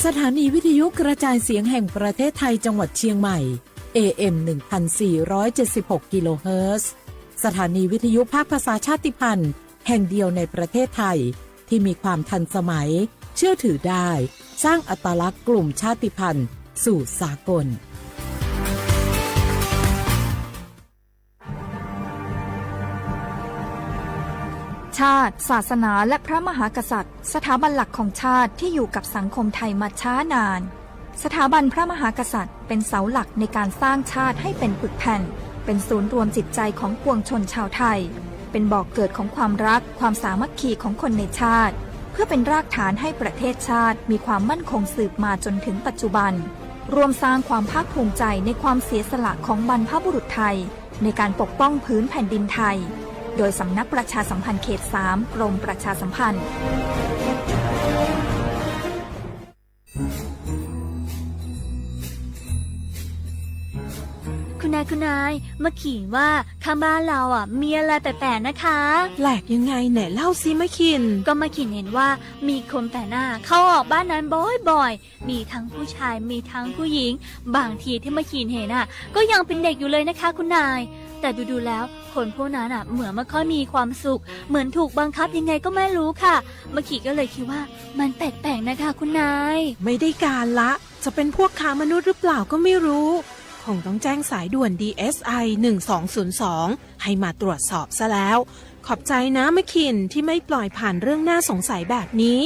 สถานีวิทยุกระจายเสียงแห่งประเทศไทยจังหวัดเชียงใหม่ เอ เอ็ม หนึ่งพันสี่ร้อยเจ็ดสิบหก กิโลเฮิรตซ์ สถานีวิทยุภาคภาษาชาติพันธุ์แห่งเดียวในประเทศไทย ที่มีความทันสมัย เชื่อถือได้ สร้างอัตลักษณ์กลุ่มชาติพันธุ์สู่สากล ชาติ ศาสนา และพระมหากษัตริย์ สถาบันหลักของชาติที่อยู่กับสังคมไทยมาช้านาน สถาบันพระมหากษัตริย์เป็นเสาหลักในการสร้างชาติให้เป็นปึกแผ่น เป็นศูนย์รวมจิตใจของปวงชนชาวไทย เป็นบ่อกเกิดของความรัก ความสามัคคีของคนในชาติ เพื่อเป็นรากฐานให้ประเทศชาติมีความมั่นคงสืบมาจนถึงปัจจุบัน ร่วมสร้างความภาคภูมิใจในความเสียสละของบรรพบุรุษไทย ในการปกป้องผืนแผ่นดินไทย โดยสำนักประชาสัมพันธ์เขตสาม กรมประชาสัมพันธ์ คุณนาย คุณนาย เมื่อกี้ว่าข้างบ้านเราอ่ะ มีอะไรแปลกๆนะคะ แปลกยังไง ไหนเล่าสิมะขิน ก็มะขินเห็นว่ามีคนแปลกหน้าเข้าออกบ้านนั้นบ่อยๆ มีทั้งผู้ชาย มีทั้งผู้หญิง บางทีที่มะขินเห็นอ่ะ ก็ยังเป็นเด็กอยู่เลยนะคะคุณนาย แต่ดูๆแล้ว คนพวกนั้นอ่ะ เหมือนไม่ค่อยมีความสุข เหมือนถูกบังคับยังไงก็ไม่รู้ค่ะ มะขินก็เลยคิดว่ามันแปลกๆนะคะคุณนาย ไม่ได้การละ จะเป็นพวกค้ามนุษย์หรือเปล่าก็ไม่รู้ คงต้องแจ้งสายด่วน ดีเอสไอ หนึ่งสองศูนย์สอง ให้มาตรวจสอบซะแล้ว ขอบใจนะมะขินที่ไม่ปล่อยผ่านเรื่องน่าสงสัยแบบนี้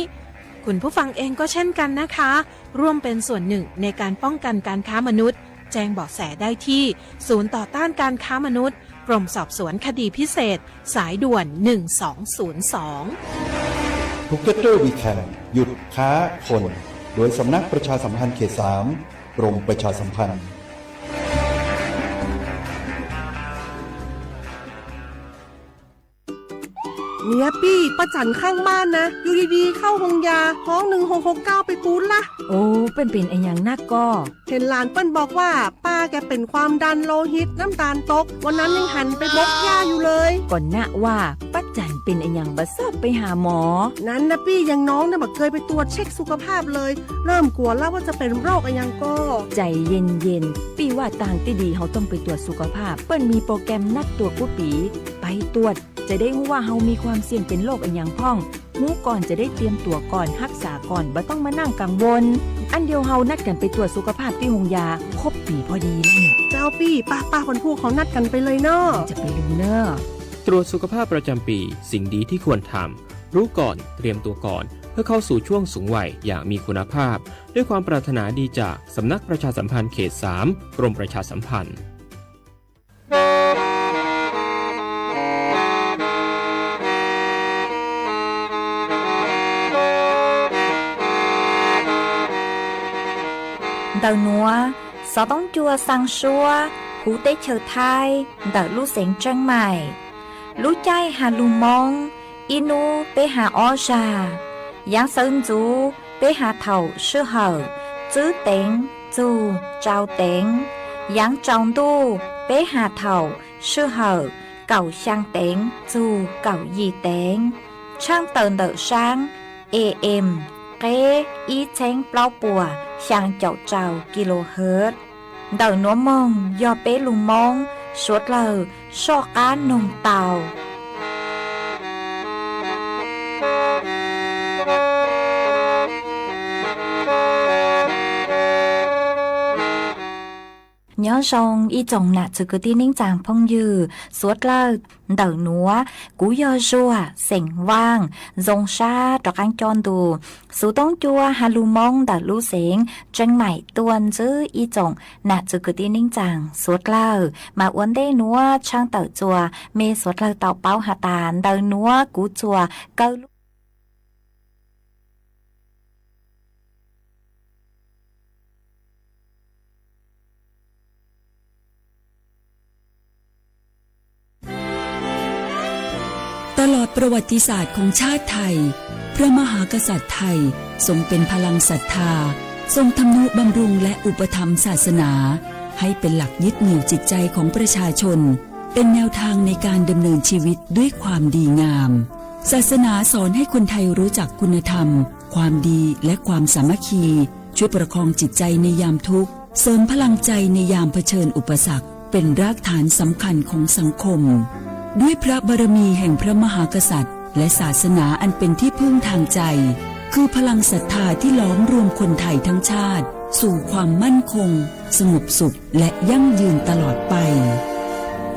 คุณผู้ฟังเองก็เช่นกันนะคะ ร่วมเป็นส่วนหนึ่งในการป้องกันการค้ามนุษย์ แจ้งเบาะแสได้ที่ ศูนย์ต่อต้านการค้ามนุษย์ กรมสอบสวนคดีพิเศษ สายด่วน หนึ่งสองศูนย์สอง Phuket Travel Weekend หยุดค้าคน โดยสำนักประชาสัมพันธ์เขตสาม กรมประชาสัมพันธ์ เนี่ยปี้ ป้าจั๋นข้างบ้านนะ อยู่ดีๆ เข้าโฮงยา ฮ้อง หนึ่งหกหกเก้า ไปปู๊ดละ โอ้ เปิ้นเป๋นอะหยังนักก่อ เห็นหลานเปิ้นบอกว่า ป้าแกเป็นความดันโลหิต น้ำตาลตก วันนั้นยังหันไปบกหญ้าอยู่เลย ก่อนนะว่า ป้าจั๋นเป๋นอะหยังบ่ซอบไปหาหมอ นั้นนะปี้ อย่างน้องเนี่ยบ่เคยไปตรวจเช็คสุขภาพเลย เริ่มกลัวแล้วว่าจะเป็นโรคอะหยังก่อ ใจเย็นๆ ปี้ว่าตางตี้ดีเฮาต้องไปตรวจสุขภาพ เปิ้นมีโปรแกรมนัดตรวจกู้ปี๋ ไปตรวจ จะได้ฮู้ว่าเฮามีความเสี่ยงเป็นโรคอะหยังพ่อง ฮู้ก่อนจะได้เตรียมตั๋วก่อน ฮักษาก่อน บ่ต้องมานั่งกังวล อันเดียวเฮานัดกั๋นไปตรวจสุขภาพตี้โฮงยา ครบปี๋พอดีแล้วเนี่ย เจ้าปี้ ป้าๆ คนผู้เขานัดกั๋นไปเลยเนาะ จะไปลืมเน่อ ตรวจสุขภาพประจำปี สิ่งดีที่ควรทำ รู้ก่อน เตรียมตัวก่อน เพื่อเข้าสู่ช่วงสูงวัยอย่างมีคุณภาพ ด้วยความปรารถนาดีจากสำนักประชาสัมพันธ์เขตสาม กรมประชาสัมพันธ์ Ntawm nuav, xov tooj cua xaa suab huv teb chaws Thaib ntawm lub xeev Tseeb Maim. Lub caij has lug Moob, ib nub peb has ob zag. Yaav sawv ntxuv peb has thaum sij hawm tswb teev txug tsau teev. Yaav tsaus ntuj peb has thaum sij hawm kaum xyaa teev txug kaum yim teev. Tshaaj tawm ntawm saab A M qeb ib txheeb plaub puas xyaa caum rau kilohertz. Ntawm nuav moog yog peb lug Moob suav dlawg soj qaab noog tau. Nyob zoo ib tsoom nam txwv kwv tij neej tsaa phooj ywg suav dlawg. Ntawm nuav kuv yog Zuag xeem Vaaj, zoo sab rov qaab coj ntu xov tooj cua has lug Moob ntawm lub xeev Tseeb Maim tuaj ntxiv ib tsoom nam txwv kwv tij neej tsaa suav dlawg. Mas ua ntej nuav tshaaj tawm txuas mej suav dlawg tau paub has tas ntawm nuav kuv txuas kawg lubตลอดประวัติศาสตร์ของชาติไทย พระมหากษัตริย์ไทยทรงเป็นพลังศรัทธา ทรงทำนุบำรุงและอุปถัมภ์ศาสนา ให้เป็นหลักยึดเหนี่ยวจิตใจของประชาชน เป็นแนวทางในการดำเนินชีวิตด้วยความดีงาม ศาสนาสอนให้คนไทยรู้จักคุณธรรม ความดี และความสามัคคี ช่วยประคองจิตใจในยามทุกข์ เสริมพลังใจในยามเผชิญอุปสรรค เป็นรากฐานสำคัญของสังคม ด้วยพระบารมีแห่งพระมหากษัตริย์ และศาสนาอันเป็นที่พึ่งทางใจ คือพลังศรัทธาที่หลอมรวมคนไทยทั้งชาติ สู่ความมั่นคง สงบสุข และยั่งยืนตลอดไป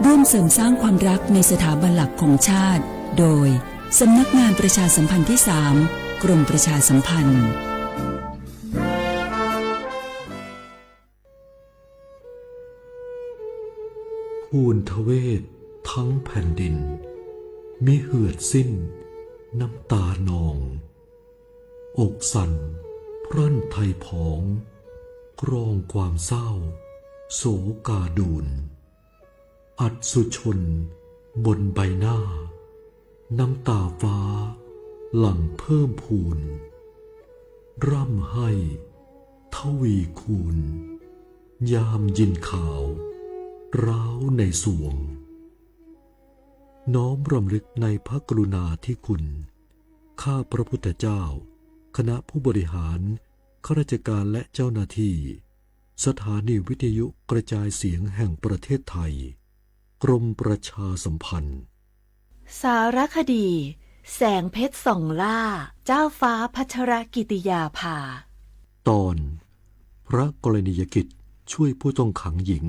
ร่วมเสริมสร้างความรักในสถาบันหลักของชาติ โดย สำนักงานประชาสัมพันธ์ที่สาม กรมประชาสัมพันธ์ ทูลทเวศทั้งแผ่นดิน มิเหือดสิ้นน้ำตานอง อกสั่นพรั่นไทยผอง กรองความเศร้าโศกาดูล อัศจรรย์บนใบหน้า น้ำตาฟ้าหลั่งเพิ่มพูน ร่ำไห้ทวีคูณ ยามยินข่าวร้าวในสวง น้อมรำลึกในพระกรุณาธิคุณ ข้าพระพุทธเจ้า คณะผู้บริหาร ข้าราชการและเจ้าหน้าที่ สถานีวิทยุกระจายเสียงแห่งประเทศไทย กรมประชาสัมพันธ์ สารคดี แสงเพชรส่องล่า เจ้าฟ้าพัชรกิติยาภา ตอน พระกรณียกิจช่วยผู้ต้องขังหญิง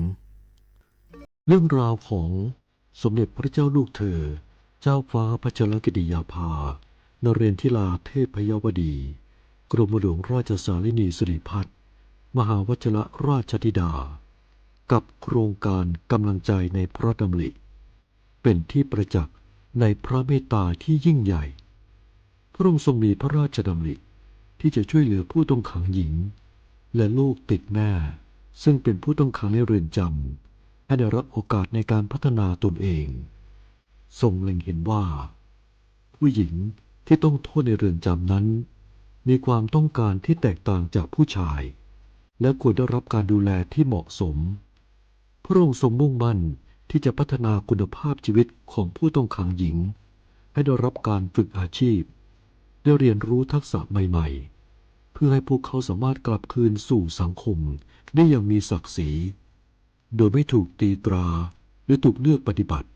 เรื่องราวของสมเด็จพระเจ้าลูกเธอ เจ้าฟ้าพัชรกิติยาภา นเรนทิราเทพยวดี กรมหลวงราชสารินีสิริพัฒน์ มหาวัชรราชธิดา กับโครงการกำลังใจในพระดำริ เป็นที่ประจักษ์ในพระเมตตาที่ยิ่งใหญ่ พระองค์ทรงมีพระราชดำริที่จะช่วยเหลือผู้ต้องขังหญิง และลูกติดแม่ ซึ่งเป็นผู้ต้องขังในเรือนจำ ให้ได้รับโอกาสในการพัฒนาตนเอง ทรงเล็งเห็นว่า ผู้หญิงที่ต้องโทษในเรือนจำนั้น มีความต้องการที่แตกต่างจากผู้ชาย และควรได้รับการดูแลที่เหมาะสม พระองค์ทรงมุ่งมั่นที่จะพัฒนาคุณภาพชีวิตของผู้ต้องขังหญิง ให้ได้รับการฝึกอาชีพ ได้เรียนรู้ทักษะใหม่ๆ เพื่อให้พวกเขาสามารถกลับคืนสู่สังคมได้อย่างมีศักดิ์ศรี โดยไม่ถูกตีตราหรือถูกเลือกปฏิบัติ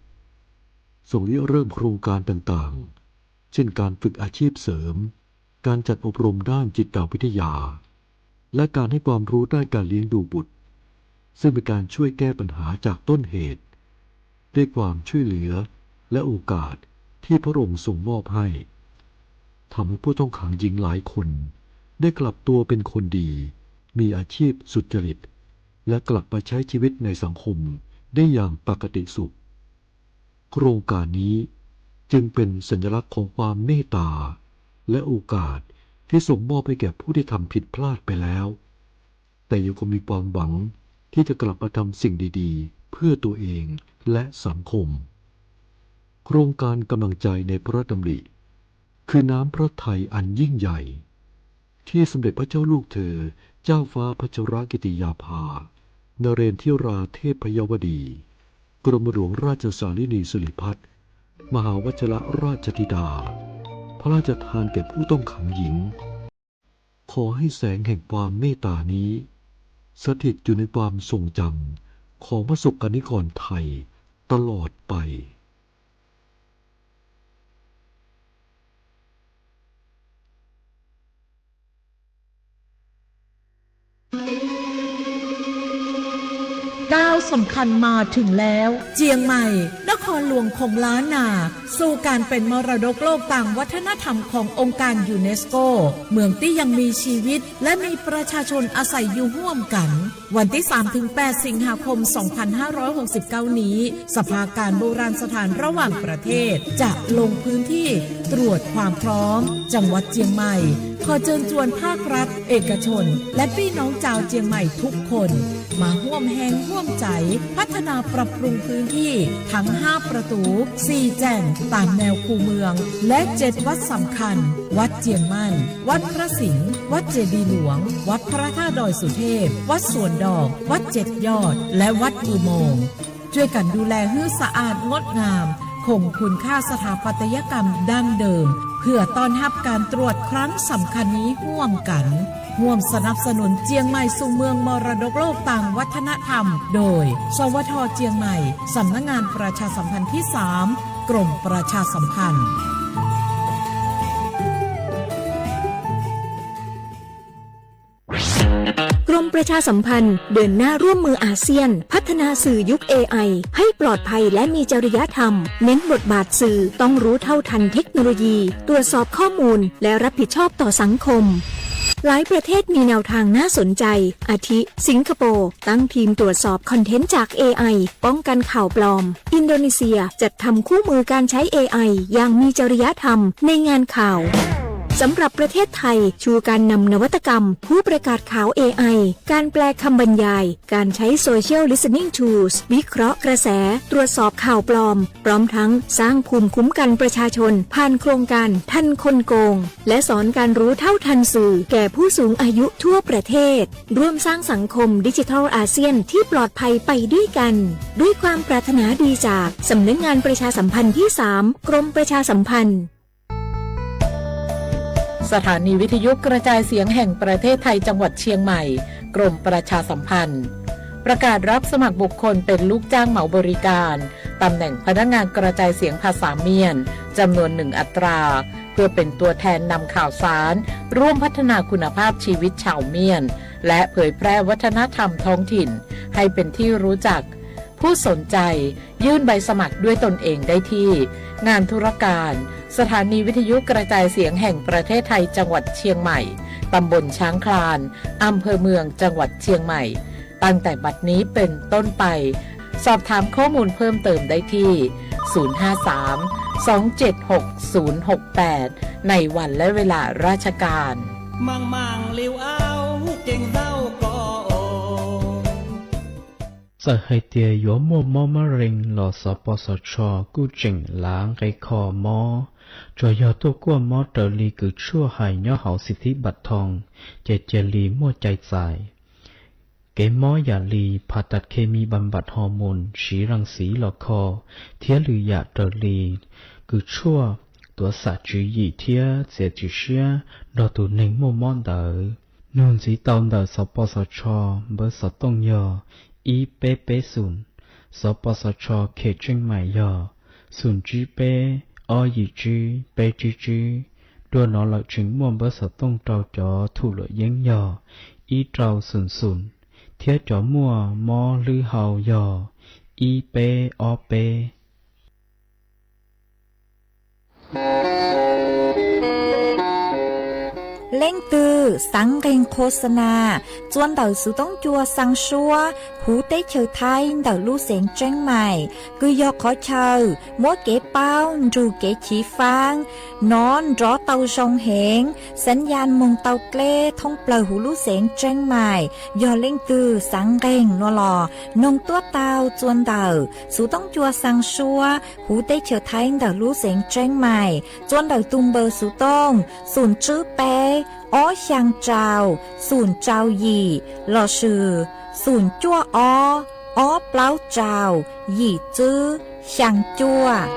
ทรงริเริ่มโครงการต่างๆ เช่นการฝึกอาชีพเสริม การจัดอบรมด้านจิตวิทยา และการให้ความรู้ด้านการเลี้ยงดูบุตร ซึ่งเป็นการช่วยแก้ปัญหาจากต้นเหตุ ด้วยความช่วยเหลือและโอกาสที่พระองค์ทรงมอบให้ ทำให้ผู้ต้องขังหญิงหลายคนได้กลับตัวเป็นคนดี มีอาชีพสุจริต และกลับมาใช้ชีวิตในสังคมได้อย่างปกติสุข โครงการนี้จึงเป็นสัญลักษณ์ของความเมตตา และโอกาสที่ทรงมอบให้แก่ผู้ที่ทำผิดพลาดไปแล้ว แต่ยังคงมีความหวังที่จะกลับมาทำสิ่งดีๆ เพื่อตัวเองและสังคม โครงการกำลังใจในพระดำริ คือน้ำพระทัยอันยิ่งใหญ่ ที่สมเด็จพระเจ้าลูกเธอ เจ้าฟ้าพัชรกิติยาภา นเรนทิราเทพยวดี กรมหลวงราชสารินีสิริพัฒน์ มหาวัชรราชธิดา พระราชทานแก่ผู้ต้องขังหญิง ขอให้แสงแห่งความเมตตานี้ สถิตอยู่ในความทรงจำของพระสกนิกรไทยตลอดไป ก้าวสำคัญมาถึงแล้ว เจียงใหม่ นครหลวงของล้านนา สู่การเป็นมรดกโลกตามวัฒนธรรมขององค์การยูเนสโก เมืองตี้ยังมีชีวิต และมีประชาชนอาศัยอยู่ร่วมกัน วันที่สามถึงแปดสิงหาคมสองพันห้าร้อยหกสิบเก้านี้ สภาการโบราณสถานระหว่างประเทศ จะลงพื้นที่ตรวจความพร้อม จังหวัดเจียงใหม่ ขอเชิญชวนภาครัฐ เอกชน และปี้น้องจาวเจียงใหม่ทุกคน มาฮ่วมแฮงฮ่วมใจ๋ พัฒนาปรับปรุงพื้นที่ทั้งห้าประตู สี่แจ่ง ตามแนวคูเมือง และเจ็ดวัดสำคัญ วัดเจียงมั่น วัดพระสิงห์ วัดเจดีย์หลวง วัดพระธาตุดอยสุเทพ วัดสวนดอก วัดเจ็ดยอด และวัดอุโมงค์ ช่วยกันดูแลหื้อสะอาดงดงาม คงคุณค่าสถาปัตยกรรมดั้งเดิม เพื่อต้อนรับการตรวจครั้งสำคัญนี้ร่วมกัน ร่วมสนับสนุนเจียงใหม่สู่เมืองมรดกโลกตางวัฒนธรรม โดย สวท เจียงใหม่ สำนักงานประชาสัมพันธ์ที่สาม กรมประชาสัมพันธ์ กรมประชาสัมพันธ์เดินหน้าร่วมมืออาเซียน พัฒนาสื่อยุค เอไอ ให้ปลอดภัยและมีจริยธรรม เน้นบทบาทสื่อต้องรู้เท่าทันเทคโนโลยี ตรวจสอบข้อมูล และรับผิดชอบต่อสังคม หลายประเทศมีแนวทางน่าสนใจ อาทิ สิงคโปร์ตั้งทีมตรวจสอบคอนเทนต์จาก เอไอ ป้องกันข่าวปลอม อินโดนีเซียจัดทำคู่มือการใช้ เอไอ อย่างมีจริยธรรมในงานข่าว สำหรับประเทศไทย ชูการนำนวัตกรรม ผู้ประกาศข่าว เอไอ การแปลคำบรรยาย การใช้ Social Listening Tools วิเคราะห์กระแส ตรวจสอบข่าวปลอม พร้อมทั้งสร้างภูมิคุ้มกันประชาชน ผ่านโครงการทันคนโกง และสอนการรู้เท่าทันสื่อแก่ผู้สูงอายุทั่วประเทศ ร่วมสร้างสังคมดิจิทัลอาเซียนที่ปลอดภัยไปด้วยกัน ด้วยความปรารถนาดีจากสำนักงานประชาสัมพันธ์ที่สาม กรมประชาสัมพันธ์ สถานีวิทยุกระจายเสียงแห่งประเทศไทยจังหวัดเชียงใหม่ กรมประชาสัมพันธ์ ประกาศรับสมัครบุคคลเป็นลูกจ้างเหมาบริการ ตำแหน่งพนักงานกระจายเสียงภาษาเมียน จำนวนหนึ่งอัตรา เพื่อเป็นตัวแทนนำข่าวสาร ร่วมพัฒนาคุณภาพชีวิตชาวเมียน และเผยแพร่วัฒนธรรมท้องถิ่น ให้เป็นที่รู้จัก ผู้สนใจยื่นใบสมัครด้วยตนเองได้ที่ งานธุรการ สถานีวิทยุกระจายเสียงแห่งประเทศไทยจังหวัดเชียงใหม่ ตำบลช้างคลาน อำเภอเมืองจังหวัดเชียงใหม่ ตั้งแต่บัดนี้เป็นต้นไป สอบถามข้อมูลเพิ่มเติมได้ที่ ศูนย์ห้าสาม สองเจ็ดหก ศูนย์หกแปด ในวันและเวลาราชการ Txawm hais tias yuav muaj mob mab rees los xov pos xov tsho kuj tseem lav nqe kho mob, tsuas yog tuaj kuaj mob raws li kws tshuaj hais nyob hauv xib thib npam thoo, ces cia li muaj cai txais. Kev mob yam li phas tas khe mi npam npam hos moos siv ras xiv los kho, thiab lwm yam raws li kws tshuaj, tuav xam tswv yim thiab txiav txim siab nrog tus neeg muaj mob ntawd. Nug ntxiv tau ntawm xov pos xov tsho, npawb xov tooj yog ib peb peb xoom, xov pos xov tsho khe tseej mais yog xoom tsib peb ob yim tsib peb tsib tsib. Dua no lawm tseem muaj npawb xov tooj rau cov thum luam yeeb yog ib rau xoom xoom, thiab cov muaj mob hlwb hau yog ib peb ob peb. Leej twg xaav nqeeg khos xa nas txua ntawm xuv toob cua xaa suab huv teb chaws Thaib ntawm lub xeev Tseeb Maim, kws yog qhov chaw muab kev paub nrug kev chiv faab nov nrov tau zoo heev, xaav yaj moog tau dleb thoob plawg huv lub xeev Tseeb Maim. Yog leej twg xaav nqeeg no los noog tuab tau txua ntawm xuv toob cua xaa suab huv teb chaws Thaib ntawm lub xeev Tseeb Maim, txua ntawm tug npawb xuv tooj xoom tsib peb ob xyaa rau xoom rau yim lossis xoom cuaj ob ob plaub rau yim tsib xyaa cuaj.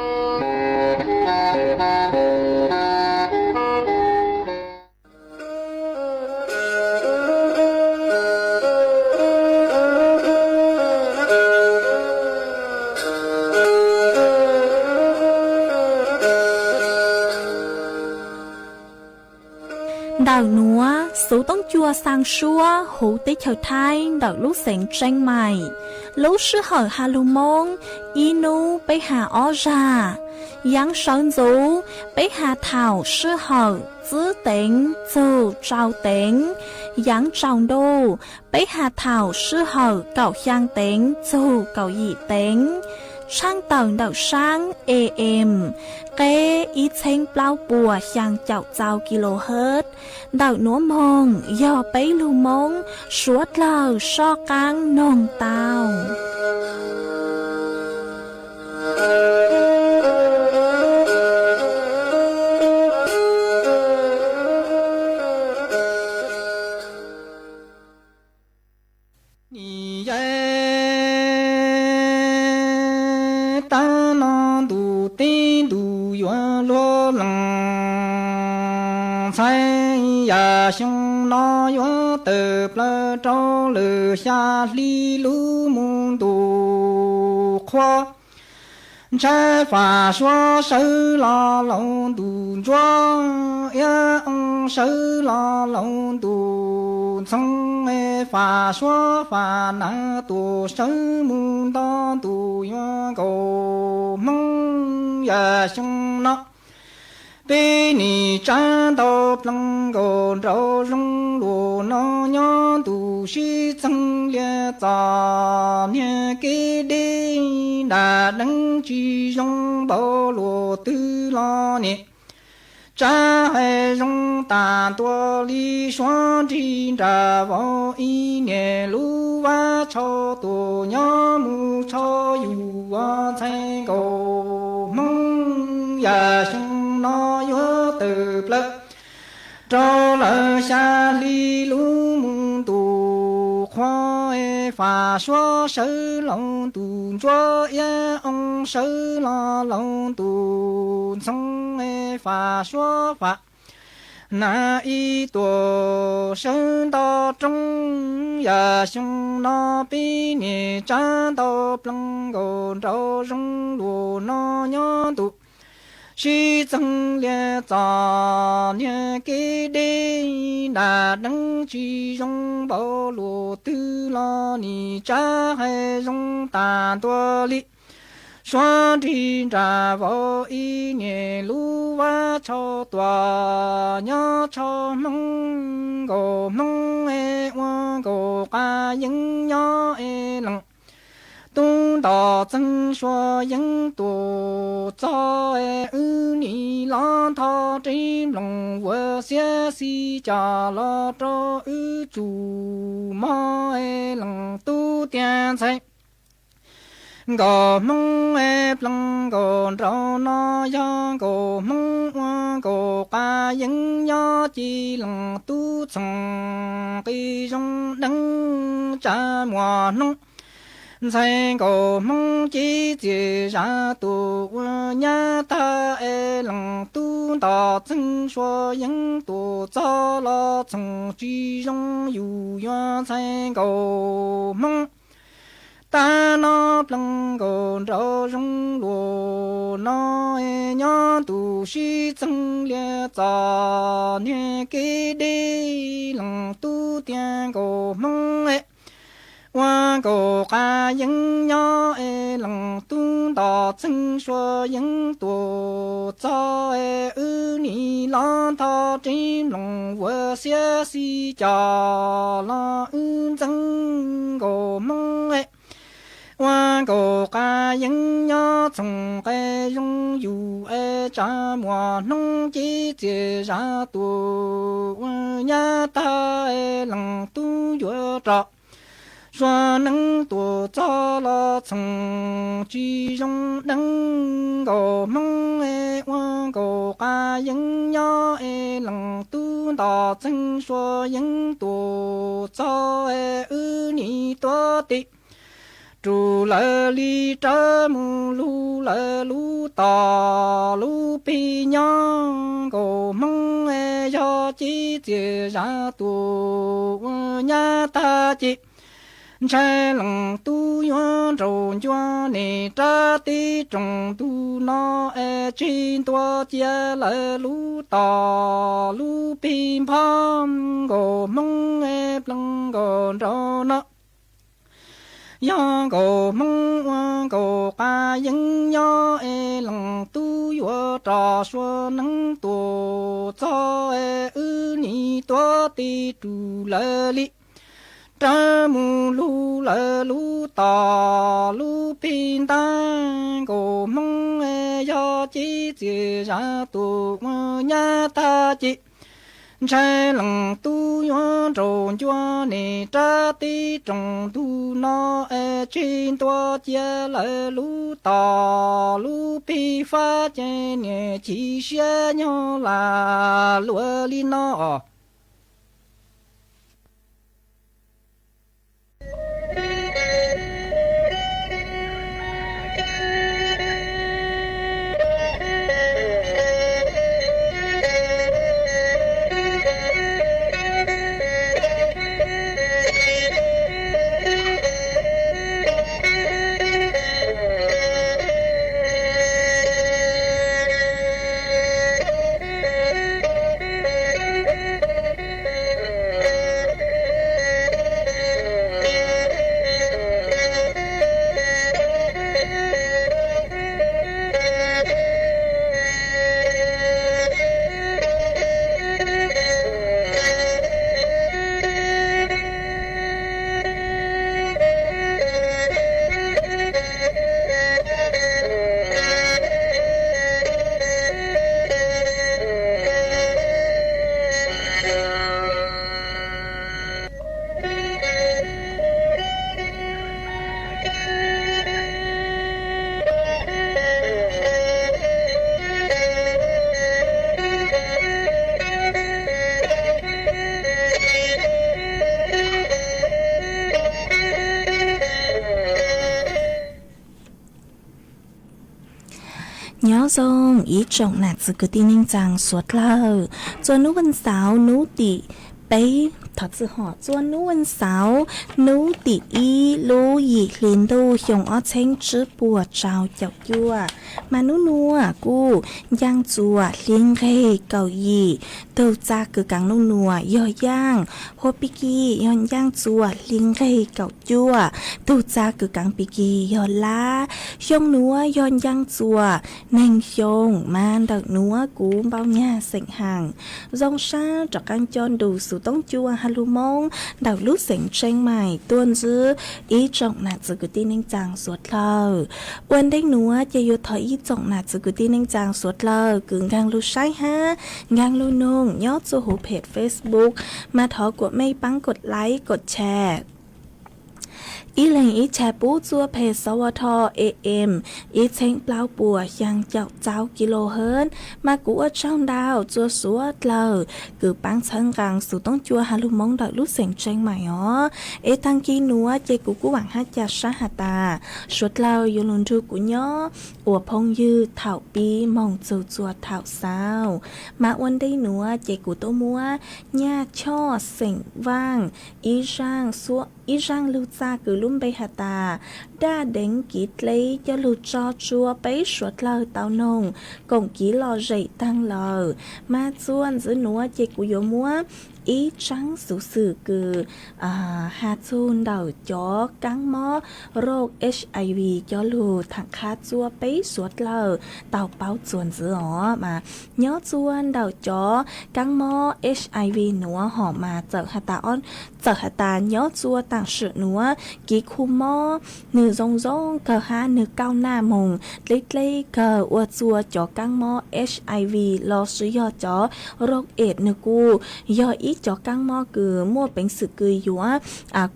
Ntawm nuav xuv toob cua xaa suab huv teb chaws Thaib ntawm lub xeev Tseeb Maim. Lub sij hawm has lug Moob, ib nub peb has ob zag. Yaav sawv ntxuv peb has thaum sij hawm tsib teev txug rau teev. Yaav tsaus ntuj peb has thaum sij hawm kaum xyaa teev txug kaum yim teev. Tshaaj tawm ntawm saab A M, qeb ib txheeb plaub puas xyaa caum txau kilohertz. Ntawm nuav moog yog peb lug Moob suav dlawg soj qaab noog tau. Taab no ntu txheeb, yam xyoo no yuav tawm plaws rau lawm xya hli lub mus ntu qhua. Ntshai fam suav sawv los laus ntu ntsuab, iab oo sawv los laus ntu ntxhoo, fam suav fam nav tuam sawv mus nto ntu yuav nkaus hmoob. Yam xyoo no peb nim tsab ntau plees nkaus nraum zoov luam no nyob ntu sib txeeg lias txom niag kev deb, nram deeb tsis zoo npaum luam twg los nim tsab hais zoo tas ntua li. Suav nrig nram vauv ib niam lub vab tshau tuam nyob mus tshau yus ua ntxhais nkaus hmoob. Yam xyoo no yuav tawm plaws rau lawm xya hli lub mus ntu qhua, fam suav sawv laus ntu ntsuab, iab oo sawv los laus ntu ntxhoo, fam suav fam nav ib tuam sawv nto roob. Yam xyoo no peb nim tsab ntau plees nkaus nraum zoov luam no nyob ntu sib txeeg lias txom niag kev deb, nram deeb tsis zoo npaum luam twg los nim tsab hais zoo tas ntua li. Suav nrig nram vauv ib niam lub vab tshau tuam nyob tshau hmoob nkaus hmoob, ua nkaus qas yeeb nyob es leej tub ntom txeeg suav yeeb tuam txog, wb nim los nthov ris nploos ua xiab xis coj los rau wb tsum mog, leej tub tias ntxhais nkaus hmoob, plees nkaus nraum no yog nkaus hmoob, ua nkaus qas yeeb nyob ces leej tub txhoov qis zoo deeb tsa muas hnoob. Ntxhais nkaus hmoob ces txias zam tuam ua nyab tag es leej tub ntom txeeg suav yeeb tuam txog los txhoov tsis zoo yus yuav ntxhais nkaus hmoob. Tag no plees nkaus nraum zoov luam no nyob ntu sib txeeg lias txom niag kev deb, leej tub tias nkaus hmoob, ua nkaus qas yeeb nyob es leej tub ntom txeeg suav yeeb tuam txog, wb nim los nthov ris nploos ua xiab xis coj los wb ntxeev nkaus hmoob, ua nkaus qas yeeb nyob txhoov qe zoo yus es tsa muas hnoob ces txias zam tuam ua nyab tag es leej tub yuav rov suav neeb tuam txog los txhoov tsis zoo deeb nkaus hmoob, ua nkaus qas yeeb nyob es leej tub ntom txeeg suav yeeb tuam txog, wb nim tuav tim rus lawv li rawv mus lug lawv lub tom lub pig nyob nkaus hmoob, yog ces txias zam tuam ua nyab tag ces ntshai leej tub yuav nraus ncua nim rab tib roos ntug no es tseg ntua cia lawv lub tom lub pig nphob nkaus hmoob, plees nkaus nraum no yog nkaus hmoob, ua nkaus qas yeeb nyob es leej tub yuav rov suav neeb tuam txog, wb nim tuav tim rus lawv li rawv mus lug lawv lub tom lub pig ntab nkaus hmoob, yog ces txias zam tuam ua nyab tag ces ntshai leej tub yuav nraus ncua nim rab tib roos ntug no es tseg ntua cia lawv lub tom lub pig fab ces niam chim siab nyob lam luag li no os. Xoo ib tsoom nam txwv kwv tij neej tsaa suav dlawg, txua nub vas xauv nub tim peb, thov txim, txua nub vas xauv nub tim ib lub yim hli ntuj xyoo ob txheeb tsib puas rau caum cuaj, mas nub nuav kuj ncaaj txuas hli nqeg kaum yim, tug txag kws kaav nub nuav yog yaaj, hua pig kig yog ncaaj txuas hli nqeg kaum cuaj, tug txag kws kaav pig kig yog lab. Xyoo nuav yog ncaaj txuas neeg xyoo, mas ntawm nuav kuv npau nyag xeem haam. Zoo sab rov qaab coj nrug xuv toob cua has lug Moob ntawm lub xeem Tsheej Maim tuaj ntsib ib tsoom nam txwv kwv tij neej tsaa suav dlawg. Ua ntej nuav ces yuav thov ib tsoom nam txwv kwv tij neej tsaa suav dlawg kws nkaag lug saib hab nkaag lug noog nyob txuj huv peg Facebook, mas thov kuam mej paab kod like kod share. Ib leeg ib share pub txuaj peg sawv tho am ib txheeb plaub puas xyaa caum txau kilohertz, mas kuv ua tsaug ntau txuaj suav dlawg kws paab txhawb nqaa xuv toob cua has lug Moob ntawm lub xeem Tsheej Maim os. Es taag kis nuav ces kuv kuj vaam hab ca sab has tas suav dlawg yuav lug nrug kuv nyob ua phooj ywg thaum pib moog txug txuas thaum xaus. Mas ua ntej nuav ces kuv tuaj muab nyaj choj xeem vaaj ib zaaj lug txag kws lub npe has tas daj deev kiv dleb coj lug tso tsua peb suav dlawg tau noog koom kiv lom zem taag lawm. Mas txuaj ntxiv nuav ces kuv yuav muab ib tsaab xuv xwm kws has txug ntawm cov kaab mob roj HIV coj lug thaam qha txuaj peb suav dlawg tau paub txuaj ntxiv os. Mas nyob txuaj ntawm cov kaab mob HIV nuav hom mas txawm has tas nyob txuaj taam sim nuav kiv khu mob nwg zoo zoo kawg hab nwg kauj naj moog dleb dleb kawg ua txuaj cov kaab mob HIV lossis yog cov roj AIDS nwg kuj yog ib cov kaab mob kws muaj peev xwm kws yuav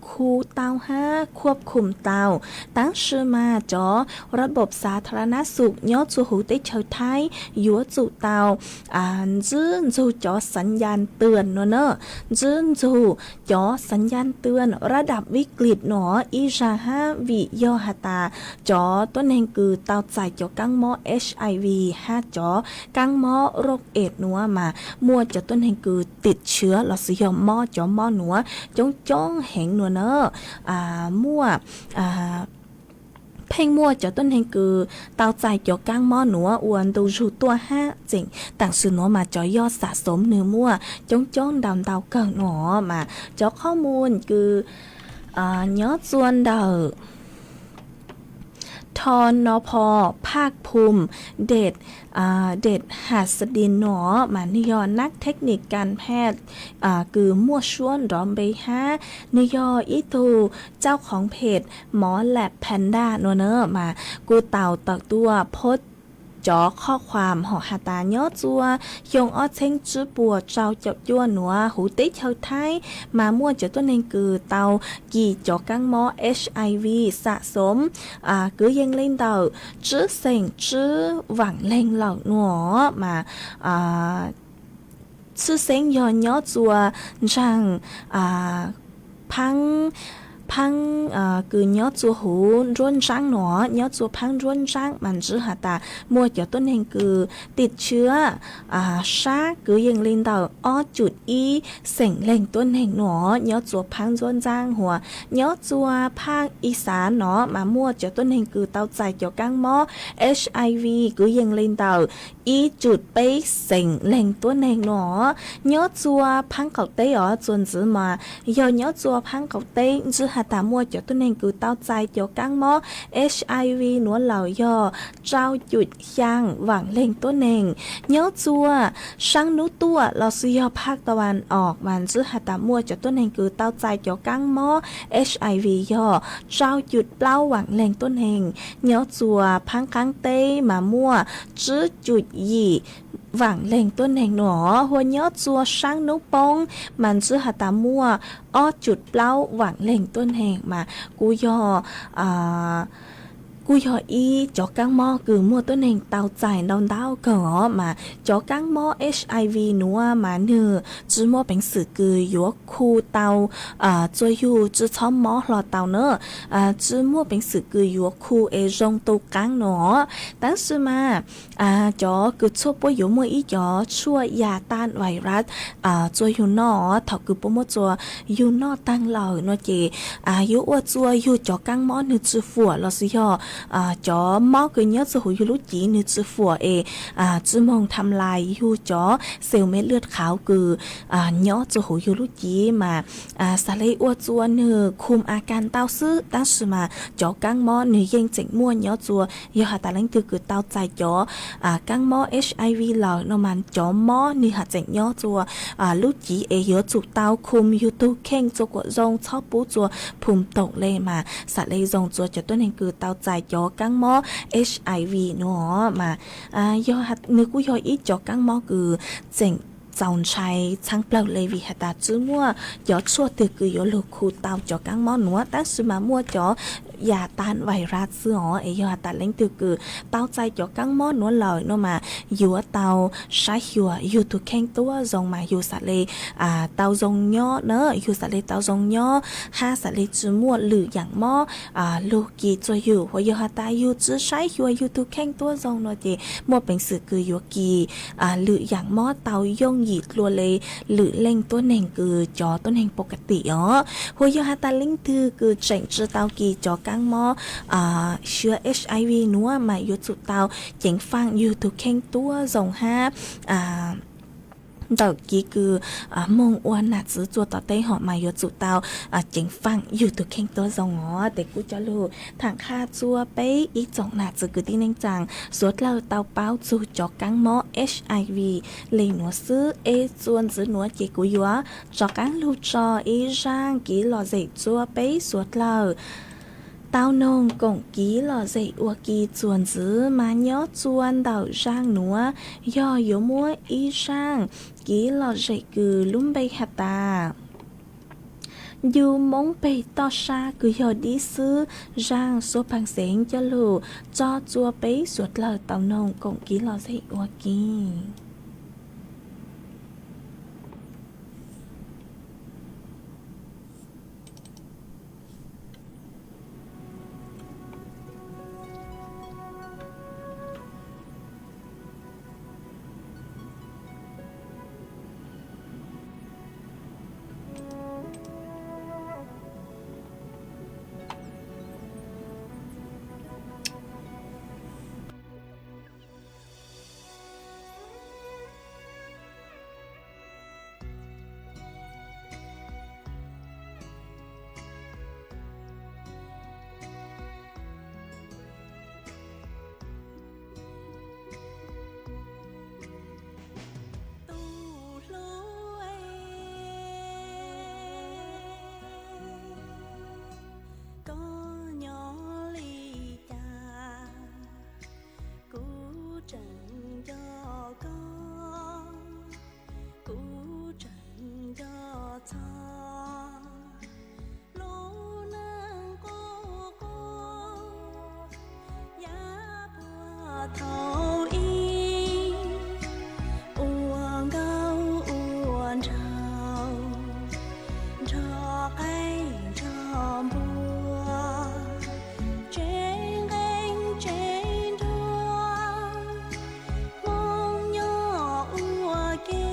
khu tau hab khuab khum tau. Taab sis mas cov rab npob xav thara nab xum nyob txuaj huv teb chaws Thaib yuav tsum tau ntsib nrug cov xav ncan twaj nuav na, ntsib nrug cov xav ncan twaj rab dam vib klis nuav ib zag hab vim yog has tas cov tuab neeg kws tau txais cov kaab mob HIV hab cov kaab mob roj AIDS nuav mas muaj cov tuab neeg kws tim tshiav lossis yog mob cov mob nuav coob coob heev nuav na. Muaj pheej muaj cov tuab neeg kws tau txais cov kaab mob nuav ua ntu zug tuaj hab tseem taam sim nuav mas cov yog xam xoom nwg muaj coob coob ntau ntau kawg nuav mas cov qhob mus kws nyob txuaj ntawm tho no pho phaj phum dej, dej has xa din nuav mas nwg yog nab thej nik kas phej kws muaj suab nrov npe hab nwg yog ib tug tsauj khoov phem mov lam pha ntaj nuav na mas kuj tau tawm tuaj post cov qhob khuam hom has tas nyob txuaj xyoo ob txheeb tsib puas rau caum cuaj nuav huv teb chaws Thaib mas muaj cov tuab neeg kws tau kis cov kaab mob HIV xam xoom kwv yees le ntawm tsib xeem tsib vaam leeg lawm nuav mas tshwj xeeb yog nyob txuaj ntsaag phaab, phaab kws nyob txuaj huv nruab ntsaab nuav, nyob txuaj phaab nruab ntsaab mas ntsib has tas muaj cov tuab neeg kws tim tshiav sab kwv yees le ntawm ob cum ib xeem leeg tuab neeg nuav nyob txuaj phaab nruab ntsaab huv. Nyob txuaj phaab ib xav nuav mas muaj cov tuab neeg kws tau txais cov kaab mob HIV kwv yees le ntawm ib cum peb xeem leeg tuab neeg nuav. Nyob txuaj phaab qaum teb os, txuaj ntxiv mas yog nyob txuaj phaab qaum teb ntsib has tas muaj cov tuab neeg kws tau txais cov kaab mob HIV nuav lawm yog rau cum xyaa vaam leeg tuab neeg. Nyob txuaj saab nub tuaj lossis yog phaab ta vas os mas ntsib has tas muaj cov tuab neeg kws tau txais cov kaab mob HIV yog rau cum plaub vaam leeg tuab neeg. Nyob txuaj phaab qaab teb mas muaj tsib cum yim vaam leeg tuab neeg nuav. Huv nyob txuaj saab nub poob mas ntsib has tas muaj ob cum plaub vaam leeg tuab neeg mas kuj yog kuj yog ib cov kaab mob kws muaj tuab neeg tau txais ntau ntau kawg os, mas cov kaab mob H I V nuav mas nwg tsi muaj peev xwm kws yuav khu tau txuas yug tsi txhob mob hlo tau na, tsi muaj peev xwm kws yuav khu es zoo tu qaab no. Tab sis mas cov kws txhua puab yuav muaj ib cov tshuaj yas tan virus txuas yug noj, thaum kws puab muab txuas yug noj taag lawm no ces yuav ua txuas yug cov kaab mob nwg tsi fuam lossis yog cov mob kws nyob txuas huv yug lub civ nwg tsi fuam es tsi moog tham lais yug cov xees mej lwaj qhauv kws nyob txuas huv yug lub civ mas xav le ua txuas nwg khum a kas ntau xwb, tab sis mas cov kaab mob nwg yeej tseem muaj nyob txuas. Yog has tas leej twg kws tau txais cov kaab mob H I V lawm no mas cov mob nwg has tseem nyob txuas lub civ es yuav tsum tau khum yug tug kheej txuas kuam zoo, txhob pub txuas phum toom le mas xav le zoo txuas cov tuab neeg kws tau txais cov kaab mob H I V nuav mas yog nwg kuj yog ib cov kaab mob kws tseem txaus ntshai txheeb plawg le vim has tas tsi muaj cov tshuaj twg kws yuav lug khu tau cov kaab mob nuav, tab sis mas muaj cov yas tan virus xwb os. Es yog has tas leej twg kws tau txais cov kaab mob nuav lawm no mas yuav tau saib xyuas yug tug kheej tuab zoo mas yug xav le tau zoo nyob na, yug xav le tau zoo nyob hab xav le tsi muaj lwm yaam mob lug kis txuas yug. Huas yog has tas yug tsi saib xyuas yug tug kheej tuab zoo no ces muaj peev xwm kws yuav kis lwm yaam mob tau yooj yim dlua le lwm leej tuab neeg kws cov tuab neeg pov ka tim os. Huas yog has tas leej twg kws tseem tsi tau kis cov kaab mob sua H I V nuav mas yuav tsum tau ceev faam yug tug kheej tuab zoo hab ntawm kiv kws moog ua nam txwv txuas tom teb hom mas yuav tsum tau ceev faam yug tug kheej tuab zoo os. Tes kuv coj lug tham qha txuas peb ib tsoom nam txwv kwv tij neej tsaa suav dlawg tau paub txug cov kaab mob H I V le nuav xwb. Es txuas ntxiv nuav ces kuv yuav rov qaab lug tso ib zaaj kiv lom zem txuas peb suav dlawg tau noog koom kiv lom zem ua ke txuas ntxiv mas nyob txuas ntawm zaaj nuav yog yuav muab ib zaaj kiv lom zem kws lub npe has tas Yus Moob peg toj sab kws yog dib xwb. Zaaj suav paag xeev coj lug tso txuas peb suav dlawg tau noog koom kiv lom zem ua ke. Tub hlub, koj nyob li cas, kuv tseem nco koj, kuv tseem nco txog lub neej qub qub yav puag thaum ub, ua nkauj ua nraug, nrog qaib nrog npua, tsev nqeeb tsev nruab, Hmoob nyob ua ke.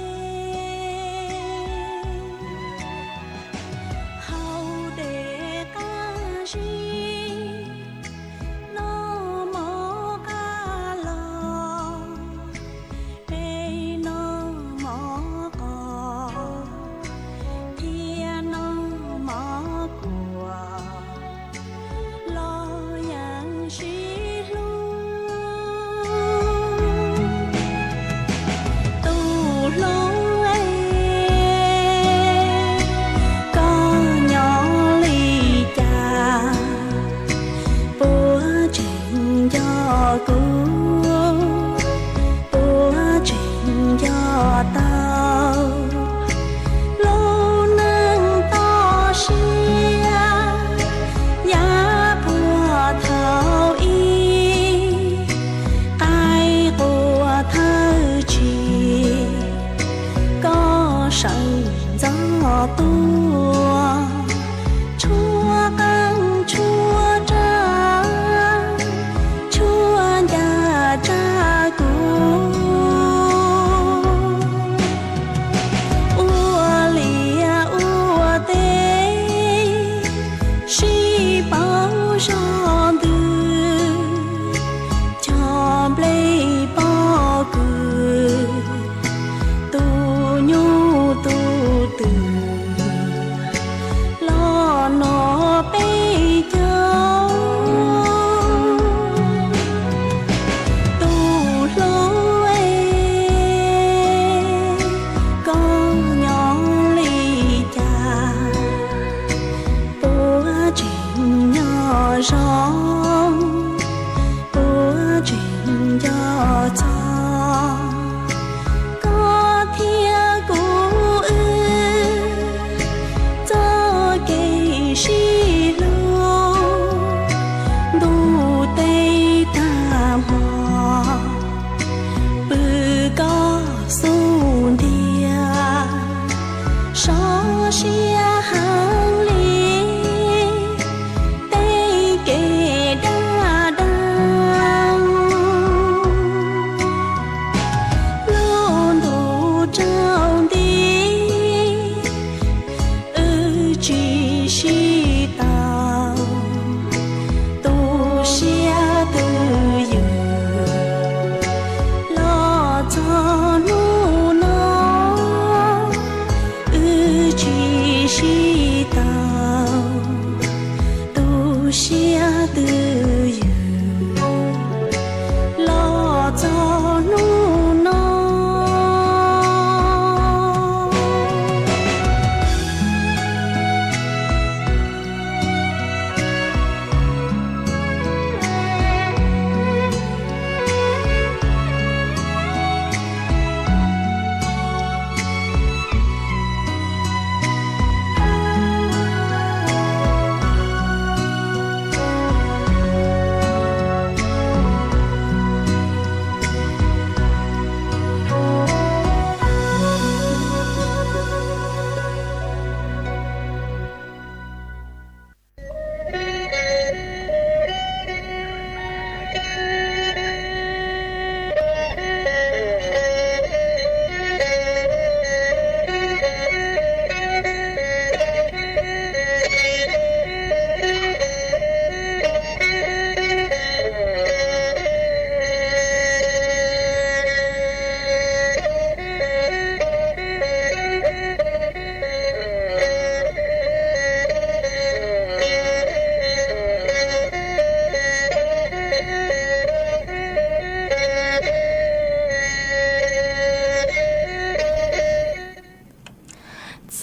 Tuaj tshuab qeej tshuab raj, tshuab ncaj tsa kuv, ua liaj ua teb sib paub zog ntws, cog nplej pob kws, tus nyuj tus twm los no peb caug. Tus hlub es, koj nyob li cas? Puas tseem nyob zoo? Puas tseem nco txog koj thiab kuv wb txoj kev sib hlub? Ntuj teb tag hmo, pw koj xub ntiag, sov siab heev li tej kev dag deev. Lub ntuj tsaus nti, wb tsis sib tau, tu siab twj ywm los txog hnub no. Wb tsis sib tau, tu siab twj ywm los txog hnub no.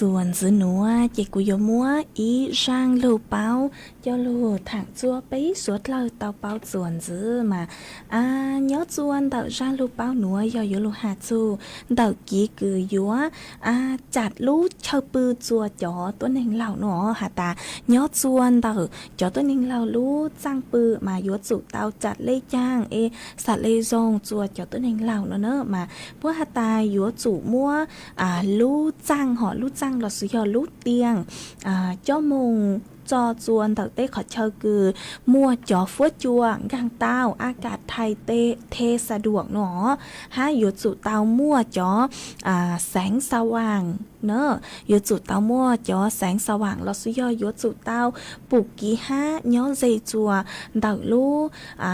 Txuas ntxiv nuav ces kuv yuav muab ib zaaj lug paub coj lug thaam txhua peb suav dlawg tau paub txuas ntxiv mas, a, nyob txuas ntawm zaaj lug paub nuav yog yuav lug has txug ntawm kev kws yuav, a, tsam lub chaw pw txuas cov tuab neeg laug nuav has tas nyob txuas ntawm cov tuab neeg laug lub txaaj pw mas yuav tsum tau tsam le caag es xam le zoo txuas cov tuab neeg laug nuav na mas puab has tas yuav tsum muab, a, lub txaaj hom lub txaaj los xwb yog lub tiaj, a, coj moog tso txuas ntawm tej qhov chaw kws muaj cov fuab cua nkaag tau a kas thais te the xa duam nuav hab yuav tsum tau muaj cov, a, xeev xa vaam na, yuav tsum tau muaj cov xeev xa vaam los xwb yog yuav tsum tau pum kiv hab nyob ze txuas ntawm lub, a,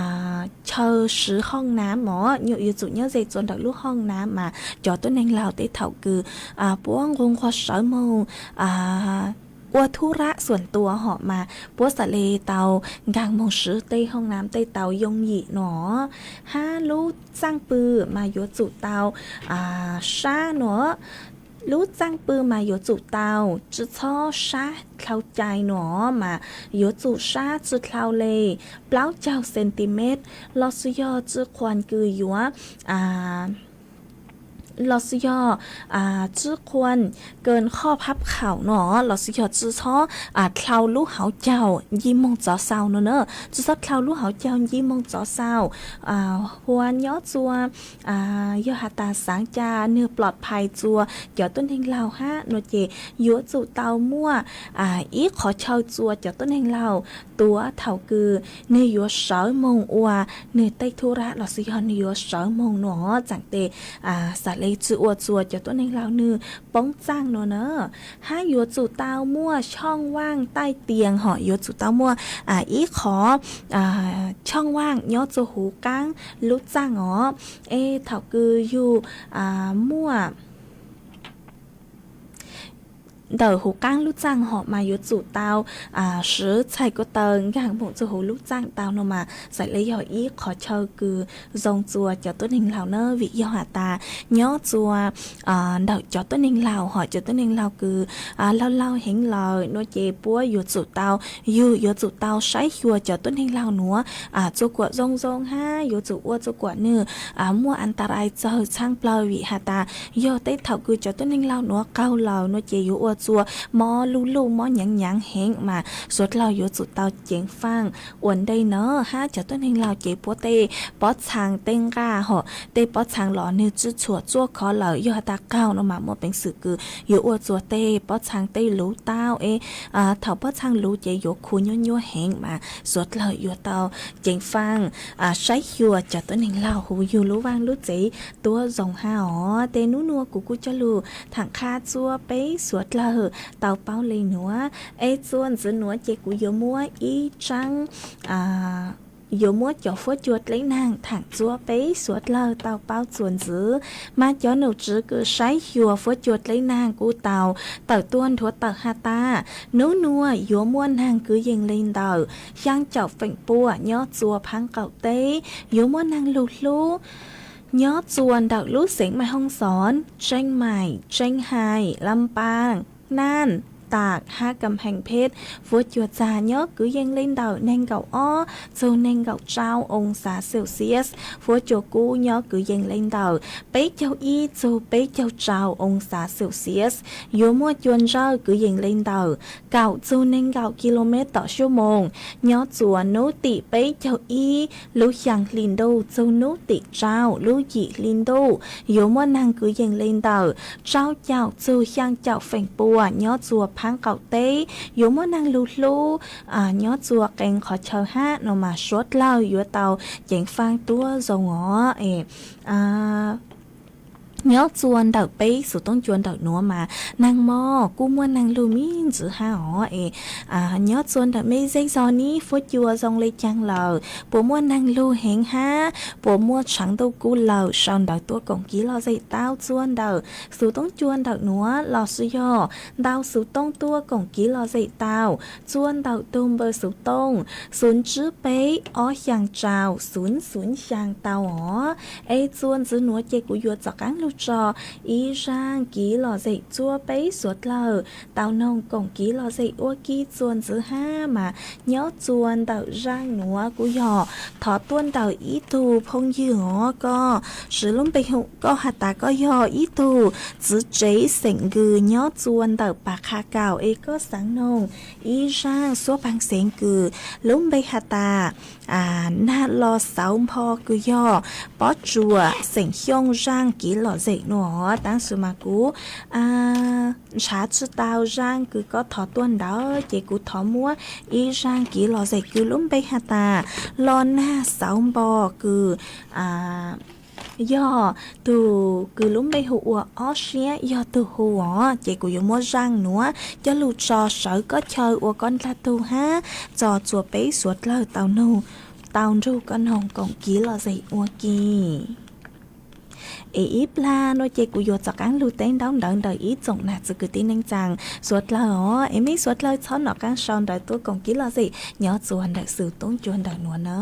chaw swv hooj nam os, yuav tsum nyob ze txuas ntawm lub hooj nam mas cov tuab neeg laug tej thaum kws, a, puab nqua nqua sawv moog, a, ua thu rab xuam tua hom mas puab xam le tau nkaag moog swv tej hooj nam tej tau yooj yim nuav. Hab lub txaaj pw mas yuav tsum tau, a, sab nuav. Lub txaaj pw mas yuav tsum tau tsi txhob sab dlhau cai nuav mas yuav tsum sab tsi dlhau le plaub caug centimet los xwb yog tsi quas kws yuav, a, los sis yog tsw khuan kawg qhoj phab khaum no, los sis yog tsw txhob dlhau lub hauv caug nci moog txov xaus no na. Tsw txhob dlhau lub hauv caug nci moog txov xaus. Hua nyob txua, yog has tas xaav ca nwg plom phais txua cov tuab neeg laug hab no ces yuav tsum tau muaj ib qhov chaw txua cov tuab neeg laug tuav thaum kws nwg yuav sawv moog ua nwg tej thu raj los sis yog nwg yuav sawv moog no, txaam tes xam le tsw ua txua cov tuab neeg laug nwg poob txaaj no na. Hab yuav tsum tau muaj chooj vaaj taij tias hom, yuav tsum tau muaj ib qhov chooj vaaj nyob tsua huv qaab lub txaaj os. Es thaum kws yug muaj ntawm huv qaab lub txaaj hom mas yuav tsum tau swv txhais ko taw nkaag moog tsua huv lub txaaj tau no mas xam le yog ib qhov chaw kws zoo tsua cov tuab neeg laug na. Vim yog has tas nyob tsua ntawm cov tuab neeg laug hom, cov tuab neeg laug kws laug laug heev lawm no ces puab yuav tsum tau, yug yuav tsum tau saib xyuas cov tuab neeg laug nuav tsua kuam zoo zoo hab yuav tsum ua tsua kuam nwg muaj as tas rais txawg txhaaj plawg. Vim has tas yog tej thaum kws cov tuab neeg laug nuav qaug lawm no ces yuav ua tsua mob luj luj mob nyaav nyaav heev mas suav dlawg yuav tsum tau ceev faaj ua ntej na. Hab cov tuab neeg laug ces puab tej pob txhaa tej nqaj hom, tej pob txhaa los nwg tsw txhuam txuaj khov lawm, yog has tas qaug no mas muaj peev xwm kws yuav ua tsua tej pob txhaa tej luv tau es thaum pob txhaa luv ces yuav khu nyuaj nyuaj heev mas suav dlawg yuav tau ceev faaj saib xyuas cov tuab neeg laug huv yug lub vaaj lub tsev tuab zoo hab os. Tes nub nuav kuv kuj coj lug thaam qha tsua peb suav dlawg tau paub le nuav. Es tsua ntxiv nuav ces kuv yuav muab ib tsaab, yuav muab cov fuab cua dleb naag thaam tsua peb suav dlawg tau paub tsua ntxiv. Mas cov nom tswv kws saib xyuas fuab cua dleb naag kuj tau tawm tuaj nthuav tawm has tas, nub nuav yuav muaj naag kwv yees le ntawm xyaa caum feem pua nyob tsua phaab qaum teb, yuav muaj naag lug hlub nyob tsua ntawm lub xeev Maiv Hoob Xoob, Tseeb Maim, Tseeb Haim, Lam Paaj, Naaj, Tam hab Kam Heem Pheb. Fuab cua txag nyob kwv yees le ntawm neeg nkaum ob txug neeg nkaum rau oo xav Celsius. Fuab cua kub nyob kwv yees le ntawm peb caug ib txug peb caug rau oo xav Celsius. Yuav muaj cua ntsawj kwv yees le ntawm kaum txug neeg nkaum kilomev tom suab moos nyob tsua nub tim peb caug ib lub xyaa hli ntuj txug nub tim rau lub yim hli ntuj. Yuav muaj naag kwv yees le ntawm rau caum txug xyaa caum feem pua nyob tsua phaab qaum teb. Yuav muaj naag lug hlub nyob tsua qee qhov chaw hab no mas suav dlawg yuav tau ceev faaj tuab zoo os. Es nyob tsua ntawm peb xuv toob cua ntawm nuav mas naag mob kuj muaj naag lug me ntsis hab os. Es nyob tsua ntawm mej zej zog nib fuab cua zoo le caag lawm, puas muaj naag lug heev hab puas muaj tshaav ntuj kub lawm sau ntawv tuab koom kiv lom zem tau tsua ntawm xuv toob cua ntawm nuav los sis yog ntau xuv toob tuab koom kiv lom zem tau tsua ntawm tug npawb xuv toob xum tsib peb ob xyaa rau xum xum xyaa tau os. Es tsua ntxiv nuav ces kuv yuav txav qaab lug tso ib zaaj kiv lom zem tsua peb suav dlawg tau noog koom kiv lom zem ua ke tsua ntxiv hab mas nyob tsua ntawm zaaj nuav kuj yog thov tuaj ntawm ib tug phooj ywg os, koj siv lub npe hu, koj has tas koj yog ib tug txiv tsev xeem Nkws nyob tsua ntawm Pas Qha Kaum es koj xaav noog ib zaaj xuab paag xeev kws lub npe has tas Nag Los Xauv Npho kws yog Pob Tsuas xeem Xyooj zaaj kiv lom zem nuav. Tab sis mas kuv ntshav tsi tau zaaj kws koj thov tuaj ntawd ces kuv thov muab ib zaaj kiv lom zem kws lub npe has tas Los Nag Xauv Npo kws yog tug kws lub npe hu ua Ob Siab yog tug hu os. Ces kuv yuav muab zaaj nuav coj lug tso sawv koj chaw ua koj dlaag tug hab tso tsua peb suav dlawg tau nrug koj noog koom kiv lom zem ua ke. Es ib plag nuav ces kuv yuav txav qaab lug teb ntaub ntawv ntawm ib tsoom nam txiv kwv tij neej tsaa suav dlawg os. Es mej suav dlawg txhob nov qaab sau ntawv tuab koom kiv lom zem nyob tsua ntawm xuv toob cua ntawm nuav na.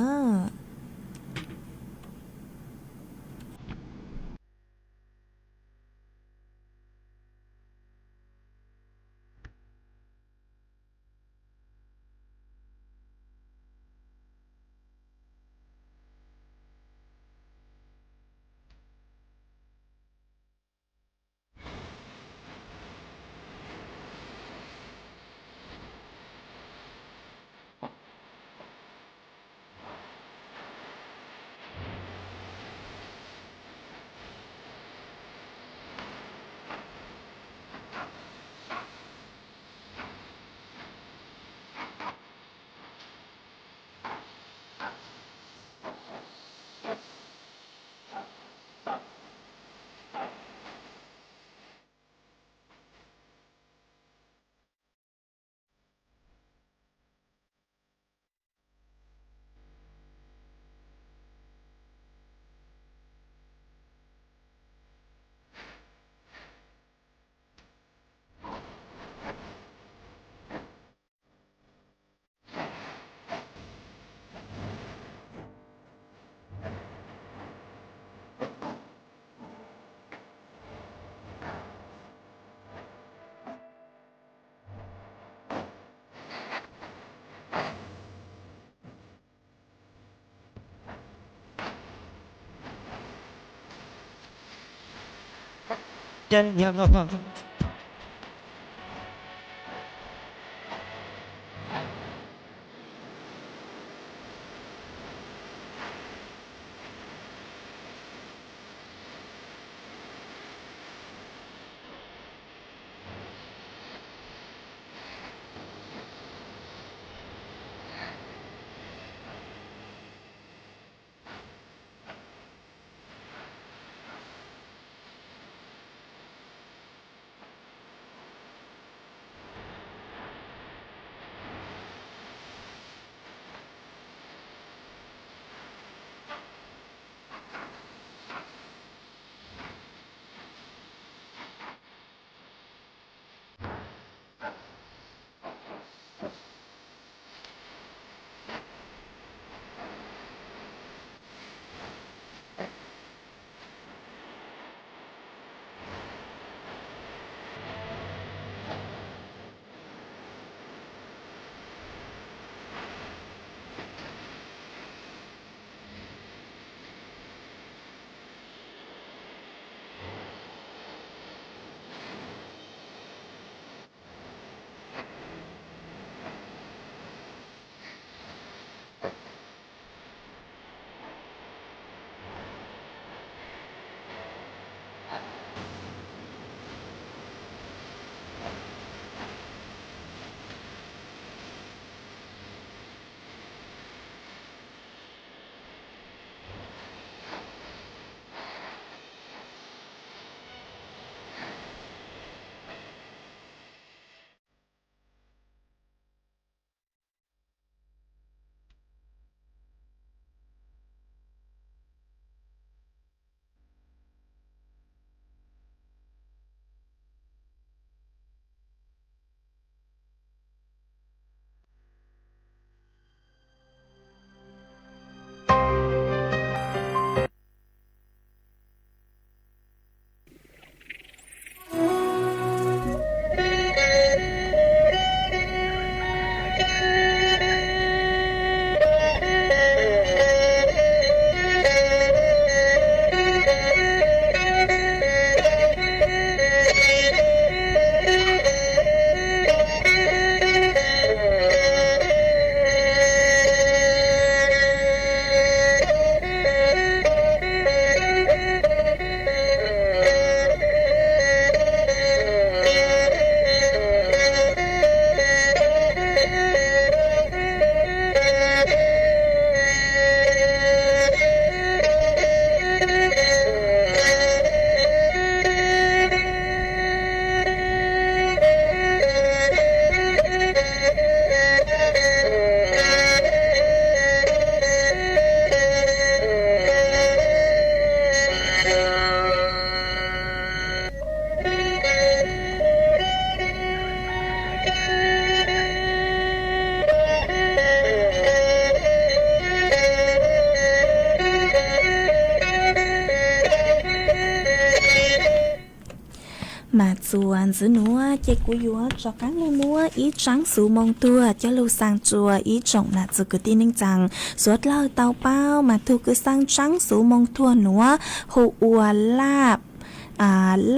Mas txuas ntxiv nuav ces kuv yuav rov qaab lug muab ib tsaab xuv moo tuag coj lug xaa tsua ib tsoom nam txiv kwv tij neej tsaa. Suav dlawg tau paub mas tug kws xaa tsaab xuv moo tuag nuav hu ua Laj,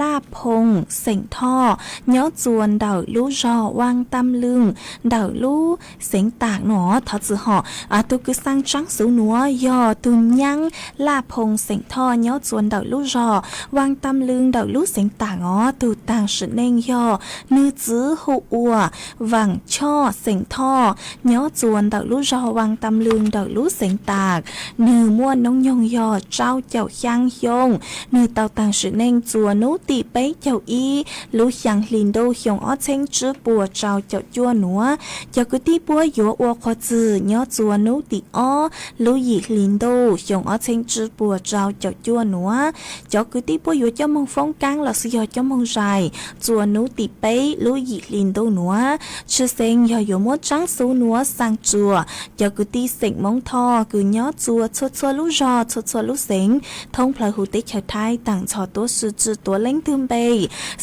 Laj Phoo xeem Thoj, nyob txuas ntawm lub zog Vaaj Tam Lwm ntawm lub xeev Taam nuav. Thov txwm hom, tug kws xaa tsaab xuv nuav yog tug nyaab Laj Phoo xeem Thoj nyob txuas ntawm lub zog Vaaj Tam Lwm ntawm lub xeev Taam os. Tug taag sim neej yog nwg txiv hu ua Vaam Choj xeem Thoj nyob txuas ntawm lub zog Vaaj Tam Lwm ntawm lub xeev Taam. Nwg muaj noob nyoog yog rau caum xyaa xyoo. Nwg tau taag sim neej txuas nub tim peb caug ib lub xyaa hli ntuj xyoo ob txheeb tsib puas rau caum cuaj nuav. Cov kwv tij puab yuav ua qhua txwm nyob txuas nub tim ob lub yim hli ntuj xyoo ob txheeb tsib puas rau caum cuaj nuav. Cov kwv tij puab yuav coj moog foob kaab los xwb yog coj moog zais txuas nub tim peb lub yim hli ntuj nuav. Tshwj xeeb yog yuav muab tsaab xuv nuav xaa tsua cov kwv tij xeem Moob Thoj kws nyob txuas txhua txhua lub zog txhua txhua lub xeev thoob plawg huv teb chaws Thaib taam ntxhov tuab si tsi tuav leej twg npe,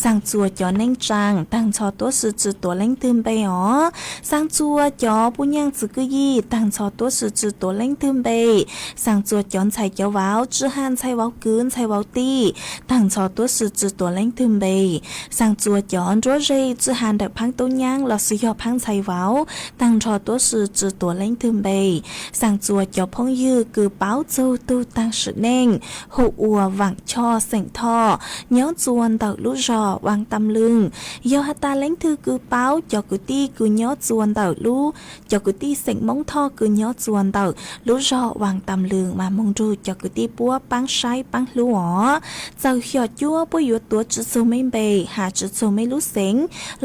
xaa txuas cov neej tsaa taag nrho tuab si tsi tuav leej twg npe os. Xaa txuas cov puj nyaaj txwv kwj yim taag nrho tuab si tsi tuav leej twg npe. Xaa txuas cov ntxhais cov vauv tsi has ntxhais vauv kwv ntxhais vauv tij taag nrho tuab si tsi tuav leej twg npe. Xaa txuas cov nruab ze tsi has ntawm phaab tub nyaab lossis yog phaab ntxhais vauv taag nrho tuab si tsi tuav leej twg npe. Xaa txuas cov phooj ywg kws paub txug tug taag sim neej hu ua Vaam Choj xeem Thoj nyob txua ntawm lub zog Vaam Tam Lwm. Yog has tas leej twg kws paub cov kwv tij kws nyob txua ntawm lub, cov kwv tij xeem Moob Thoj kws nyob txua ntawm lub zog Vaam Tam Lwm mas moog nrug cov kwv tij puab paab saib paab hlub os. Txawm xyom cuab puab yuav tuav tsi txug mej npe, has tsi txug mej lub xeev,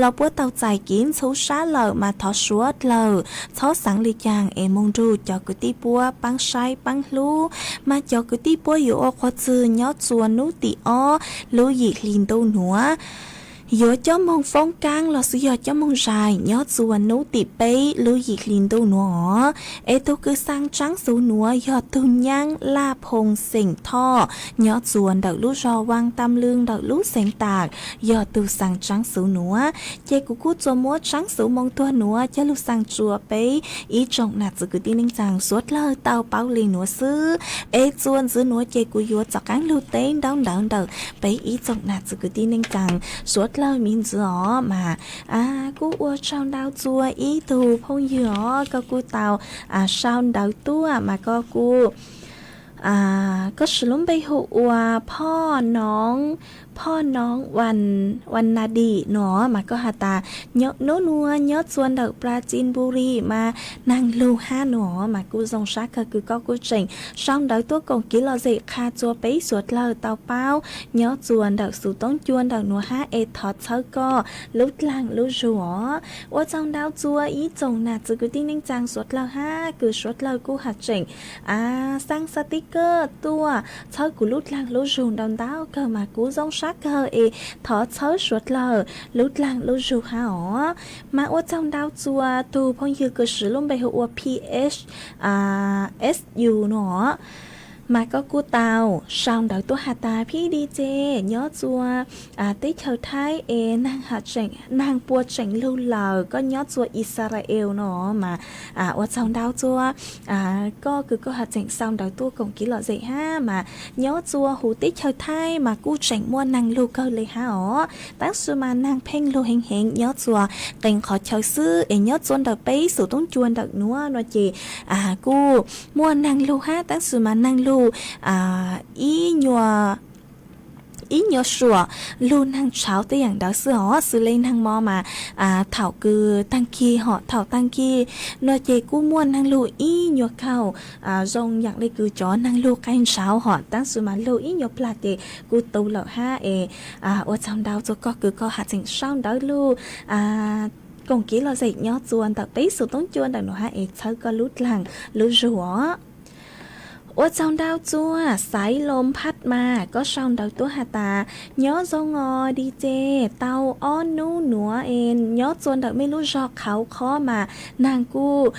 los puab tau txais kiv ntxhub sab lawm mas thov suav dlawg txhob xaav le caag es moog nrug cov kwv tij puab paab saib paab hlub. Mas cov kwv tij puab yuav ua qhov twg nyob txua nub tim ob lub yim hli ntuj nuav, yuav coj moog foob kaab lossis yog coj moog zais nyob txua nub tim peb lub yim hli ntuj nuav os. Es tug kws xaa tsaab xuv nuav yog tug nyaab Laj Phoo xeem Thoj nyob txua ntawm lub zog Vaam Tam Lwm ntawm lub xeev Tam, yog tug xaa tsaab xuv nuav. Ces kuv kuj txua muab tsaab xuv moo tuag nuav coj lug xaa tsua peb ib tsoom nam txwv kwv tij neej tsaa suav dlawg tau paub le nuav xwb. Es txua ntxiv nuav ces kuv yuav rov qaab lug teb ntaub ntawv ntawm peb ib tsoom nam txwv kwv tij neej tsaa suav dlawg me ntsis os mas kuj ua tsaug ntau txua ib tug phooj ywg os koj kuj tau sau ntawv tuaj mas koj kuj, koj siv lub npe hu ua Phoj Noov, Phoj Noov Ua Nas Dim nuav mas koj has tas nub nuav nyob txua ntawm Plas Tsis Npus Lis mas naag lug hab nuav mas kuj zoo sab kawg kws koj kuj tseem sau ntawv tuaj koom kiv lom zem qha txua peb suav dlawg tau paub nyob txua ntawm xuv toob cua ntawm nuav hab es thov txhawb koj lub dlaag lub zug os. Ua tsaug ntau txua ib tsoom nam txwv kwv tij neej tsaa suav dlawg hab kws suav dlawg kuj has tseem xaa xab tiv kawg tuaj txhawb kuv lub dlaag lub zug ntau ntau kawg mas kuv zoo sab kawg es thov txhawb suav dlawg lub dlaag lub zug hab os. Mas ua tsaug ntau txua tug phooj ywg kws siv lub npe hu ua P H S U nuav mas koj kuj tau sau ntawv tuaj has tas Phij Di Tse nyob txua teb chaws Thaib es naag puas tseem lug lawm, koj nyob txua Israel nuav mas ua tsaug ntau txua koj kws koj has tseem sau ntawv tuaj koom kiv lom zem hab mas nyob txua huv teb chaws Thaib mas kuj tseem muaj naag lug kawg le hab os. Tab sis mas naag pheej lug heev heev nyob txua qee qhov chaw xwb es nyob txua ntawm peb xuv toob cua ntawm nuav nuav ces kuj muaj naag lug hab tab sis mas naag lug ib nyuas ib nyuas suam lug naag tshauv tej yaam ntawd xwb os. Xws le naag mo mas thaum kws taag kig hom thaum taag kig nuav ces kuj muaj naag lug ib nyuas kaug zoo yaam le kws cov naag lug qaij ntshauv hom tab sis mas lug ib nyuas plag ces kuj tu lawm hab es ua tsaug ntau txua koj kws koj has tseem sau ntawv lug koom kiv lom zem nyob txua ntawm peb xuv toob cua ntawm nuav hab es txhawb koj lub dlaag lub zug os. Ua tsaug ntau txua Xaiv Loo Phaj mas koj sau ntawv tuaj has tas nyob zoo os Di Tse, tau ob nub nuav es nyob txua ntawm mej lub zog Qhauv Qhob mas naag kuj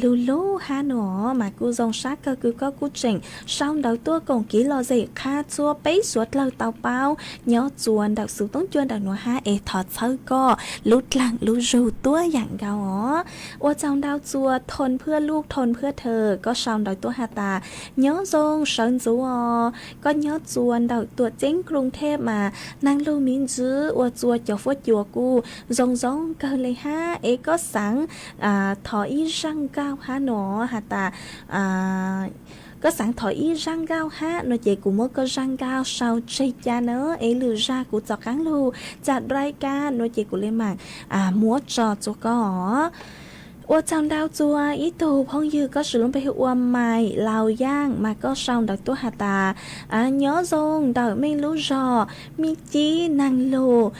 lug lug hab nuav mas kuj zoo sab kawg kws koj kuj tseem sau ntawv tuaj koom kiv lom zem qha txua peb suav dlawg tau paub nyob txua ntawm xuv toob cua ntawm nuav hab es thov txhawb koj lub dlaag lub zug tuab yaam nkaus os. Ua tsaug ntau txua Thooj Phwaj Luj Thooj Phwaj Thawm koj sau ntawv tuaj has tas nyob zoo sawv ntxuv os, koj nyob txua ntawm Tuam Ceeb Kruv Thej mas naag lug me ntsis ua txua cov fuab cua kuj zoo zoo kawg le hab es koj xaav thov ib zaaj nkauj hab nuav has tas koj xaav thov ib zaaj nkauj hab nuav ces kuv muab koj zaaj nkauj sau tseg ca na es lwm zag kuv rov qaab lug tsa dai kab nuav ces kuv le maam muab tso txua koj os. Ua tsaug ntau txua ib tug phooj ywg koj siv lub npe hu ua Maim Laus Yaaj mas koj sau ntawv tuaj has tas nyob zoo ntawm mej lub zog Mej Cib, naag lug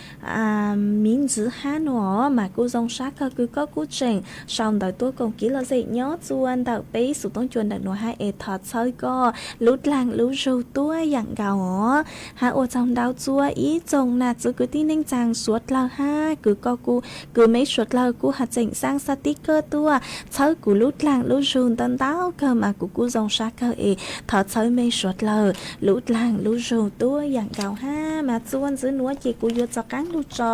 me ntsis hab nuav mas kuj zoo sab kawg kws koj kuj tseem sau ntawv tuaj koom kiv lom zem nyob txua ntawm peb xuv toob cua ntawm nuav hab es thov txhawb koj lub dlaag lub zug tuab yaam nkaus os. Hab ua tsaug ntau txua ib tsoom nam txwv kwv tij neej tsaa suav dlawg hab kws koj kuj, kws mej suav dlawg kuj has tseem xaav xav tib tuaj txhawb kuv lub dlaag lub zug ntau ntau kawg mas kuv kuj zoo sab kawg es thov txhawb mej suav dlawg lub dlaag lub zug tuab yaam nkaus hab. Mas txuas ntxiv nuav ces kuv yuav rov qaab lug tso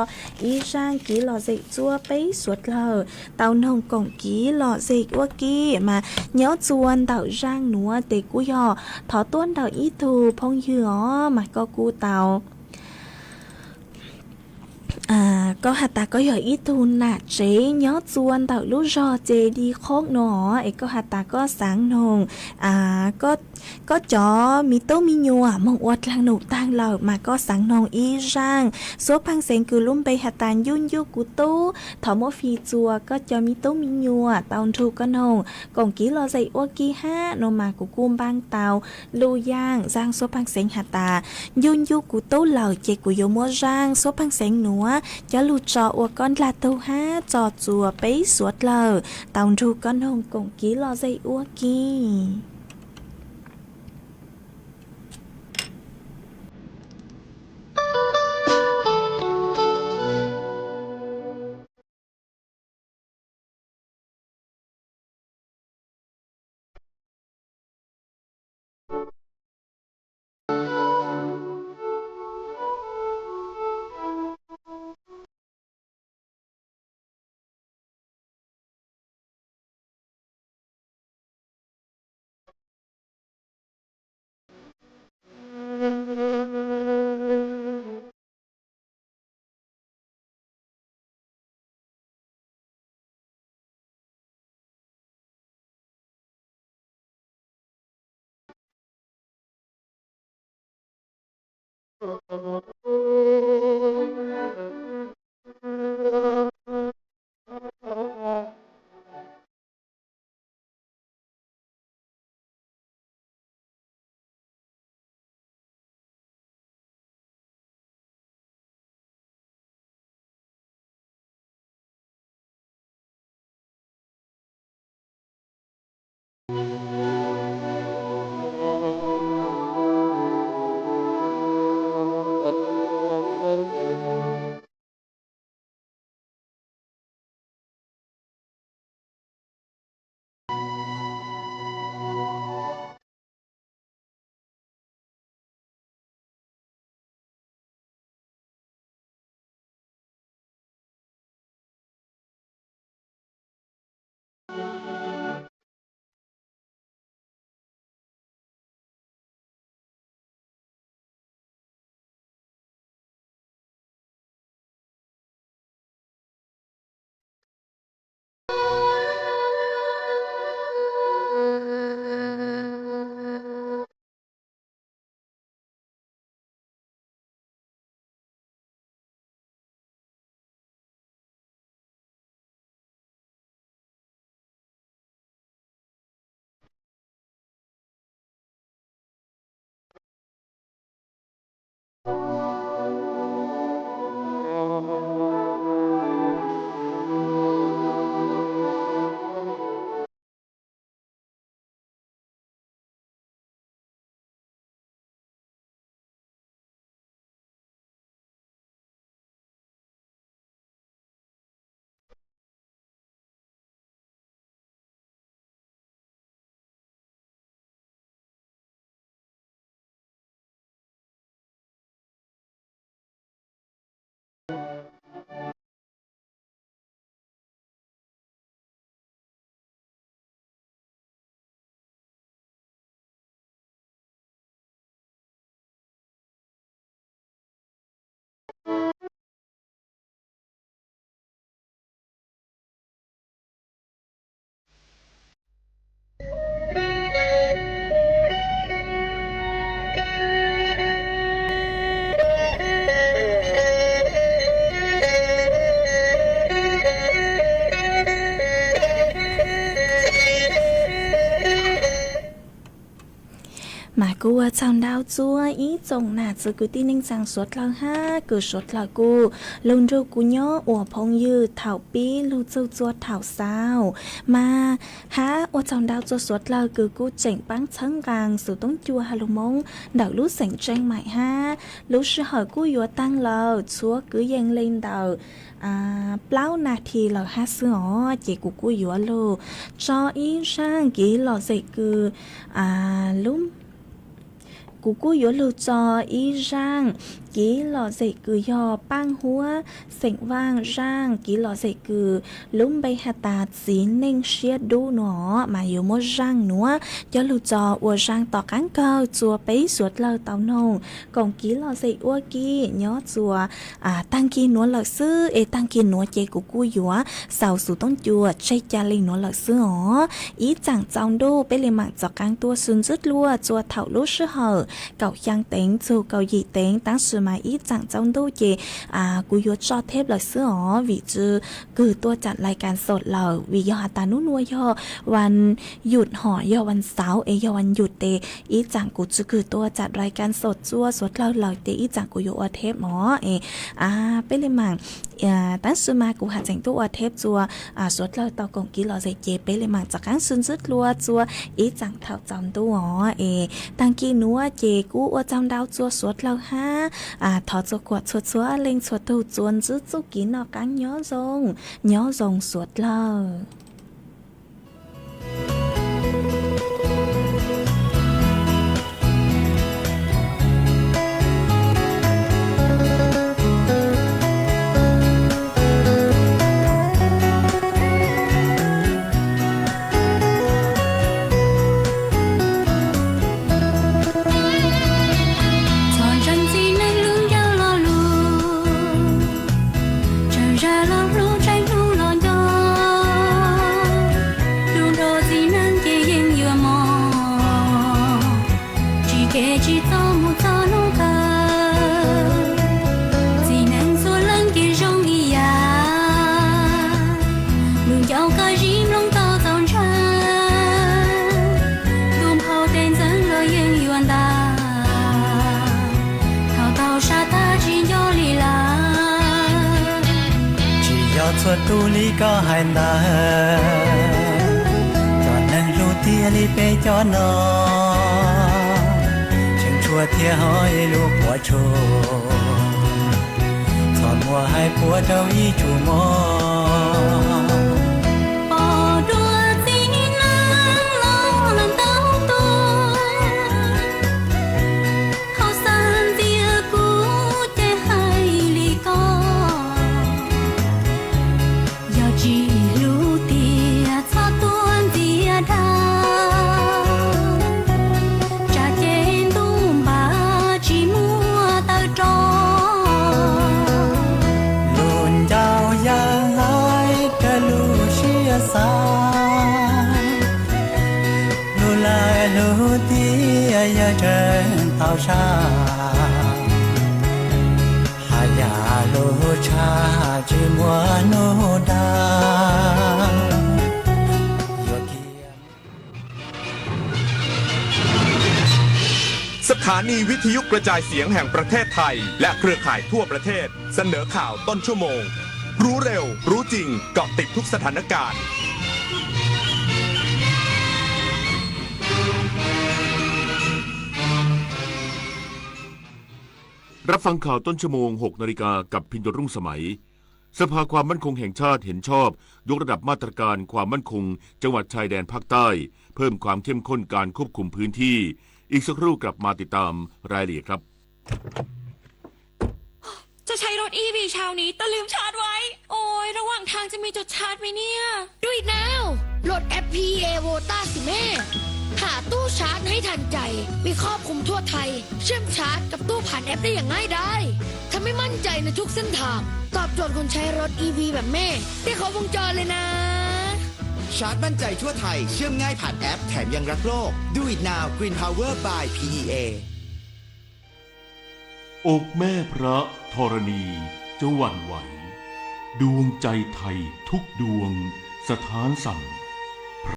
ib zaaj kiv lom zem txuas peb suav dlawg tau noog koom kiv lom zem ua ke. Mas nyob txuas ntawm zaaj nuav tes kuj yog thov tuab ntawm ib tug phooj ywg os, mas koj kuj tau koj has tas koj yog ib tug nam tsev nyob txuas ntawm lub zog Ces Di Qhoob no es koj has tas koj xaav noog koj cov miv tub miv nyuam moog ua dlaag num taag lawm mas koj xaav noog ib zaaj xuab pheej xeev kws lub npe has tas Ncuj Ncuj Kuv Tub. Thov muab fij txuas koj cov miv tub miv nyuam tau nrug koj noog koom kiv lom zem ua ke hab no mas kuv kuj npaaj tau lug yaam zaaj xuab pheej xeev has tas Ncuj Ncuj Kuv Tub lawm ces kuv yuav muab zaaj xuab pheej xeev nuav coj lug tso ua koj ndlag tug hab tso txuas peb suav dlawg tau nrug koj noog koom kiv lom zem ua ke. Kuv ua tsaug ntau txua ib tsoom nam txiv kwv tij neej tsaa suav dlawg hab kws suav dlawg kuj lug nrug kuv nyob ua phooj ywg thaum pib lug txug txua thaum xaus. Mas hab ua tsaug ntau txua suav dlawg kws kuj tseem paab txhawb nqaa xov tooj cua ha lug Moob ntawm lub xeem Tseej Maim hab. Lub sij hawm kuj yuav taag lawm txhua kwv yees le ntawm plaub nas this lawm hab xwb os, ces kuv kuj yuav lug tso ib zaaj kev lom zem kws lub kuv kuj yuav lug tso ib zaaj kev lom zem kws yog Paaj Huab xeem Vaaj, zaaj kev lom zem kws lub npe has tas Txiv Neej Siab Dub nuav, mas yuav muab zaaj nuav coj lug tso ua zaaj tom qaab kawg txua peb suav dlawg tau noog koom kev lom zem ua ke nyob txua taag kis nuav lawm xwb. Es taag kis nuav ces kuv kuj yuav xaus xov tooj cua tseg ca le nuav lawm xwb os. Ib tsaam tsaus ntuj peb le maam rov qaab tuaj sib ntsib dlua txua thaum lub sij hawm kaum xyaa teev txug kaum yim teev, tab sis mas ib tsaam tsaus ntuj ces kuv yuav tso theb lawm xwb os, vim tsi kws tuaj tsam lais kas xom lawm, vim yog has tas nub nuav yog vas yum hom yog vas xauv es yog vas yum tes ib tsaam kuv tsi kws tuaj tsam lais kas xom txua suav dlawg lawm ces ib tsaam kuv yuav ua theb os. Es peb le maam, tab sis mas kuv has tseem tuaj ua theb txua suav dlawg tau koom kev lom zem ces peb le maam rov qaab sib ntsib dlua txua ib tsaam thaum tsaus ntuj os. Es taag kis nuav ces kuv ua tsaug ntau txua suav dlawg hab thov txua kuam txhua txhua leej txhua tug txua ntsib txuj kev noj qaab nyob zoo, nyob zoo suav dlawg. Txhua ntseeg txiv neej lub ncauj lo lug, tsaam zag lo lug tseem hnub los nco. Lug nrug txiv neej ces yeej yuav mob, tsis kev tsis txog mus txog hnub kawg. Txiv neej txhua leej kev zoo ib yam, lug ncauj kawg zib mloog tau txaus ntshai. Ntuj nphau tes ntxeev los yeej yuav ntas, thaum tau sab tag tsis nco li lawm. Tsis yog txhua tug li koj hais ntawd, cov neeg hlub tiag li peb cov no, tseem tshuav thiab ho ib lub puas tsuaj, txhom muag hais puas rau ib tsuj mog. Pom dua txiv neej laus lawm ntau tus, thaum xav ntxias kuv ces hais li ko, yog tsis hlub tiag txhob tuaj ntxias dag, tsam ces ntuj npam tsis muaj taw rov. Lug ncauj yawg lawv raws lub siab xav, lug lawv hlub tiag yawg tseem tau sab, has yam lug tshaj tsis muaj nub dag. สถานีวิทยุกระจายเสียงแห่งประเทศไทยและเครือข่ายทั่วประเทศเสนอข่าวต้นชั่วโมง รู้เร็ว รู้จริง เกาะติดทุกสถานการณ์ รับฟังข่าวต้นชั่วโมง หกนาฬิกา กับพินโยรุ่งสมัย สภาความมั่นคงแห่งชาติเห็นชอบยกระดับมาตรการความมั่นคงจังหวัดชายแดนภาคใต้ เพิ่มความเข้มข้นการควบคุมพื้นที่ อีกสักครู่กลับมาติดตามรายละเอียดครับ จะใช้รถ อี วี เช้านี้ แต่ลืมชาร์จไว้ โอ๊ย ระหว่างทางจะมีจุดชาร์จไหมเนี่ย Do it now โหลดแอป พี อี เอ Vota สิแม่ หาตู้ชาร์จให้ทันใจ มีครอบคลุมทั่วไทย เชื่อมชาร์จกับตู้ผ่านแอปได้อย่างง่ายดาย ทำให้มั่นใจในทุกเส้นทาง ตอบโจทย์คนใช้รถ อี วี แบบแม่ ได้ครบวงจรเลยนะ ชาร์จมั่นใจทั่วไทย เชื่อมง่ายผ่านแอป แถมยังรักโลก Do it now Green Power by พี อี เอ อกแม่พระธรณีจะหวั่นไหว ดวงใจไทยทุกดวงสะท้านสั่น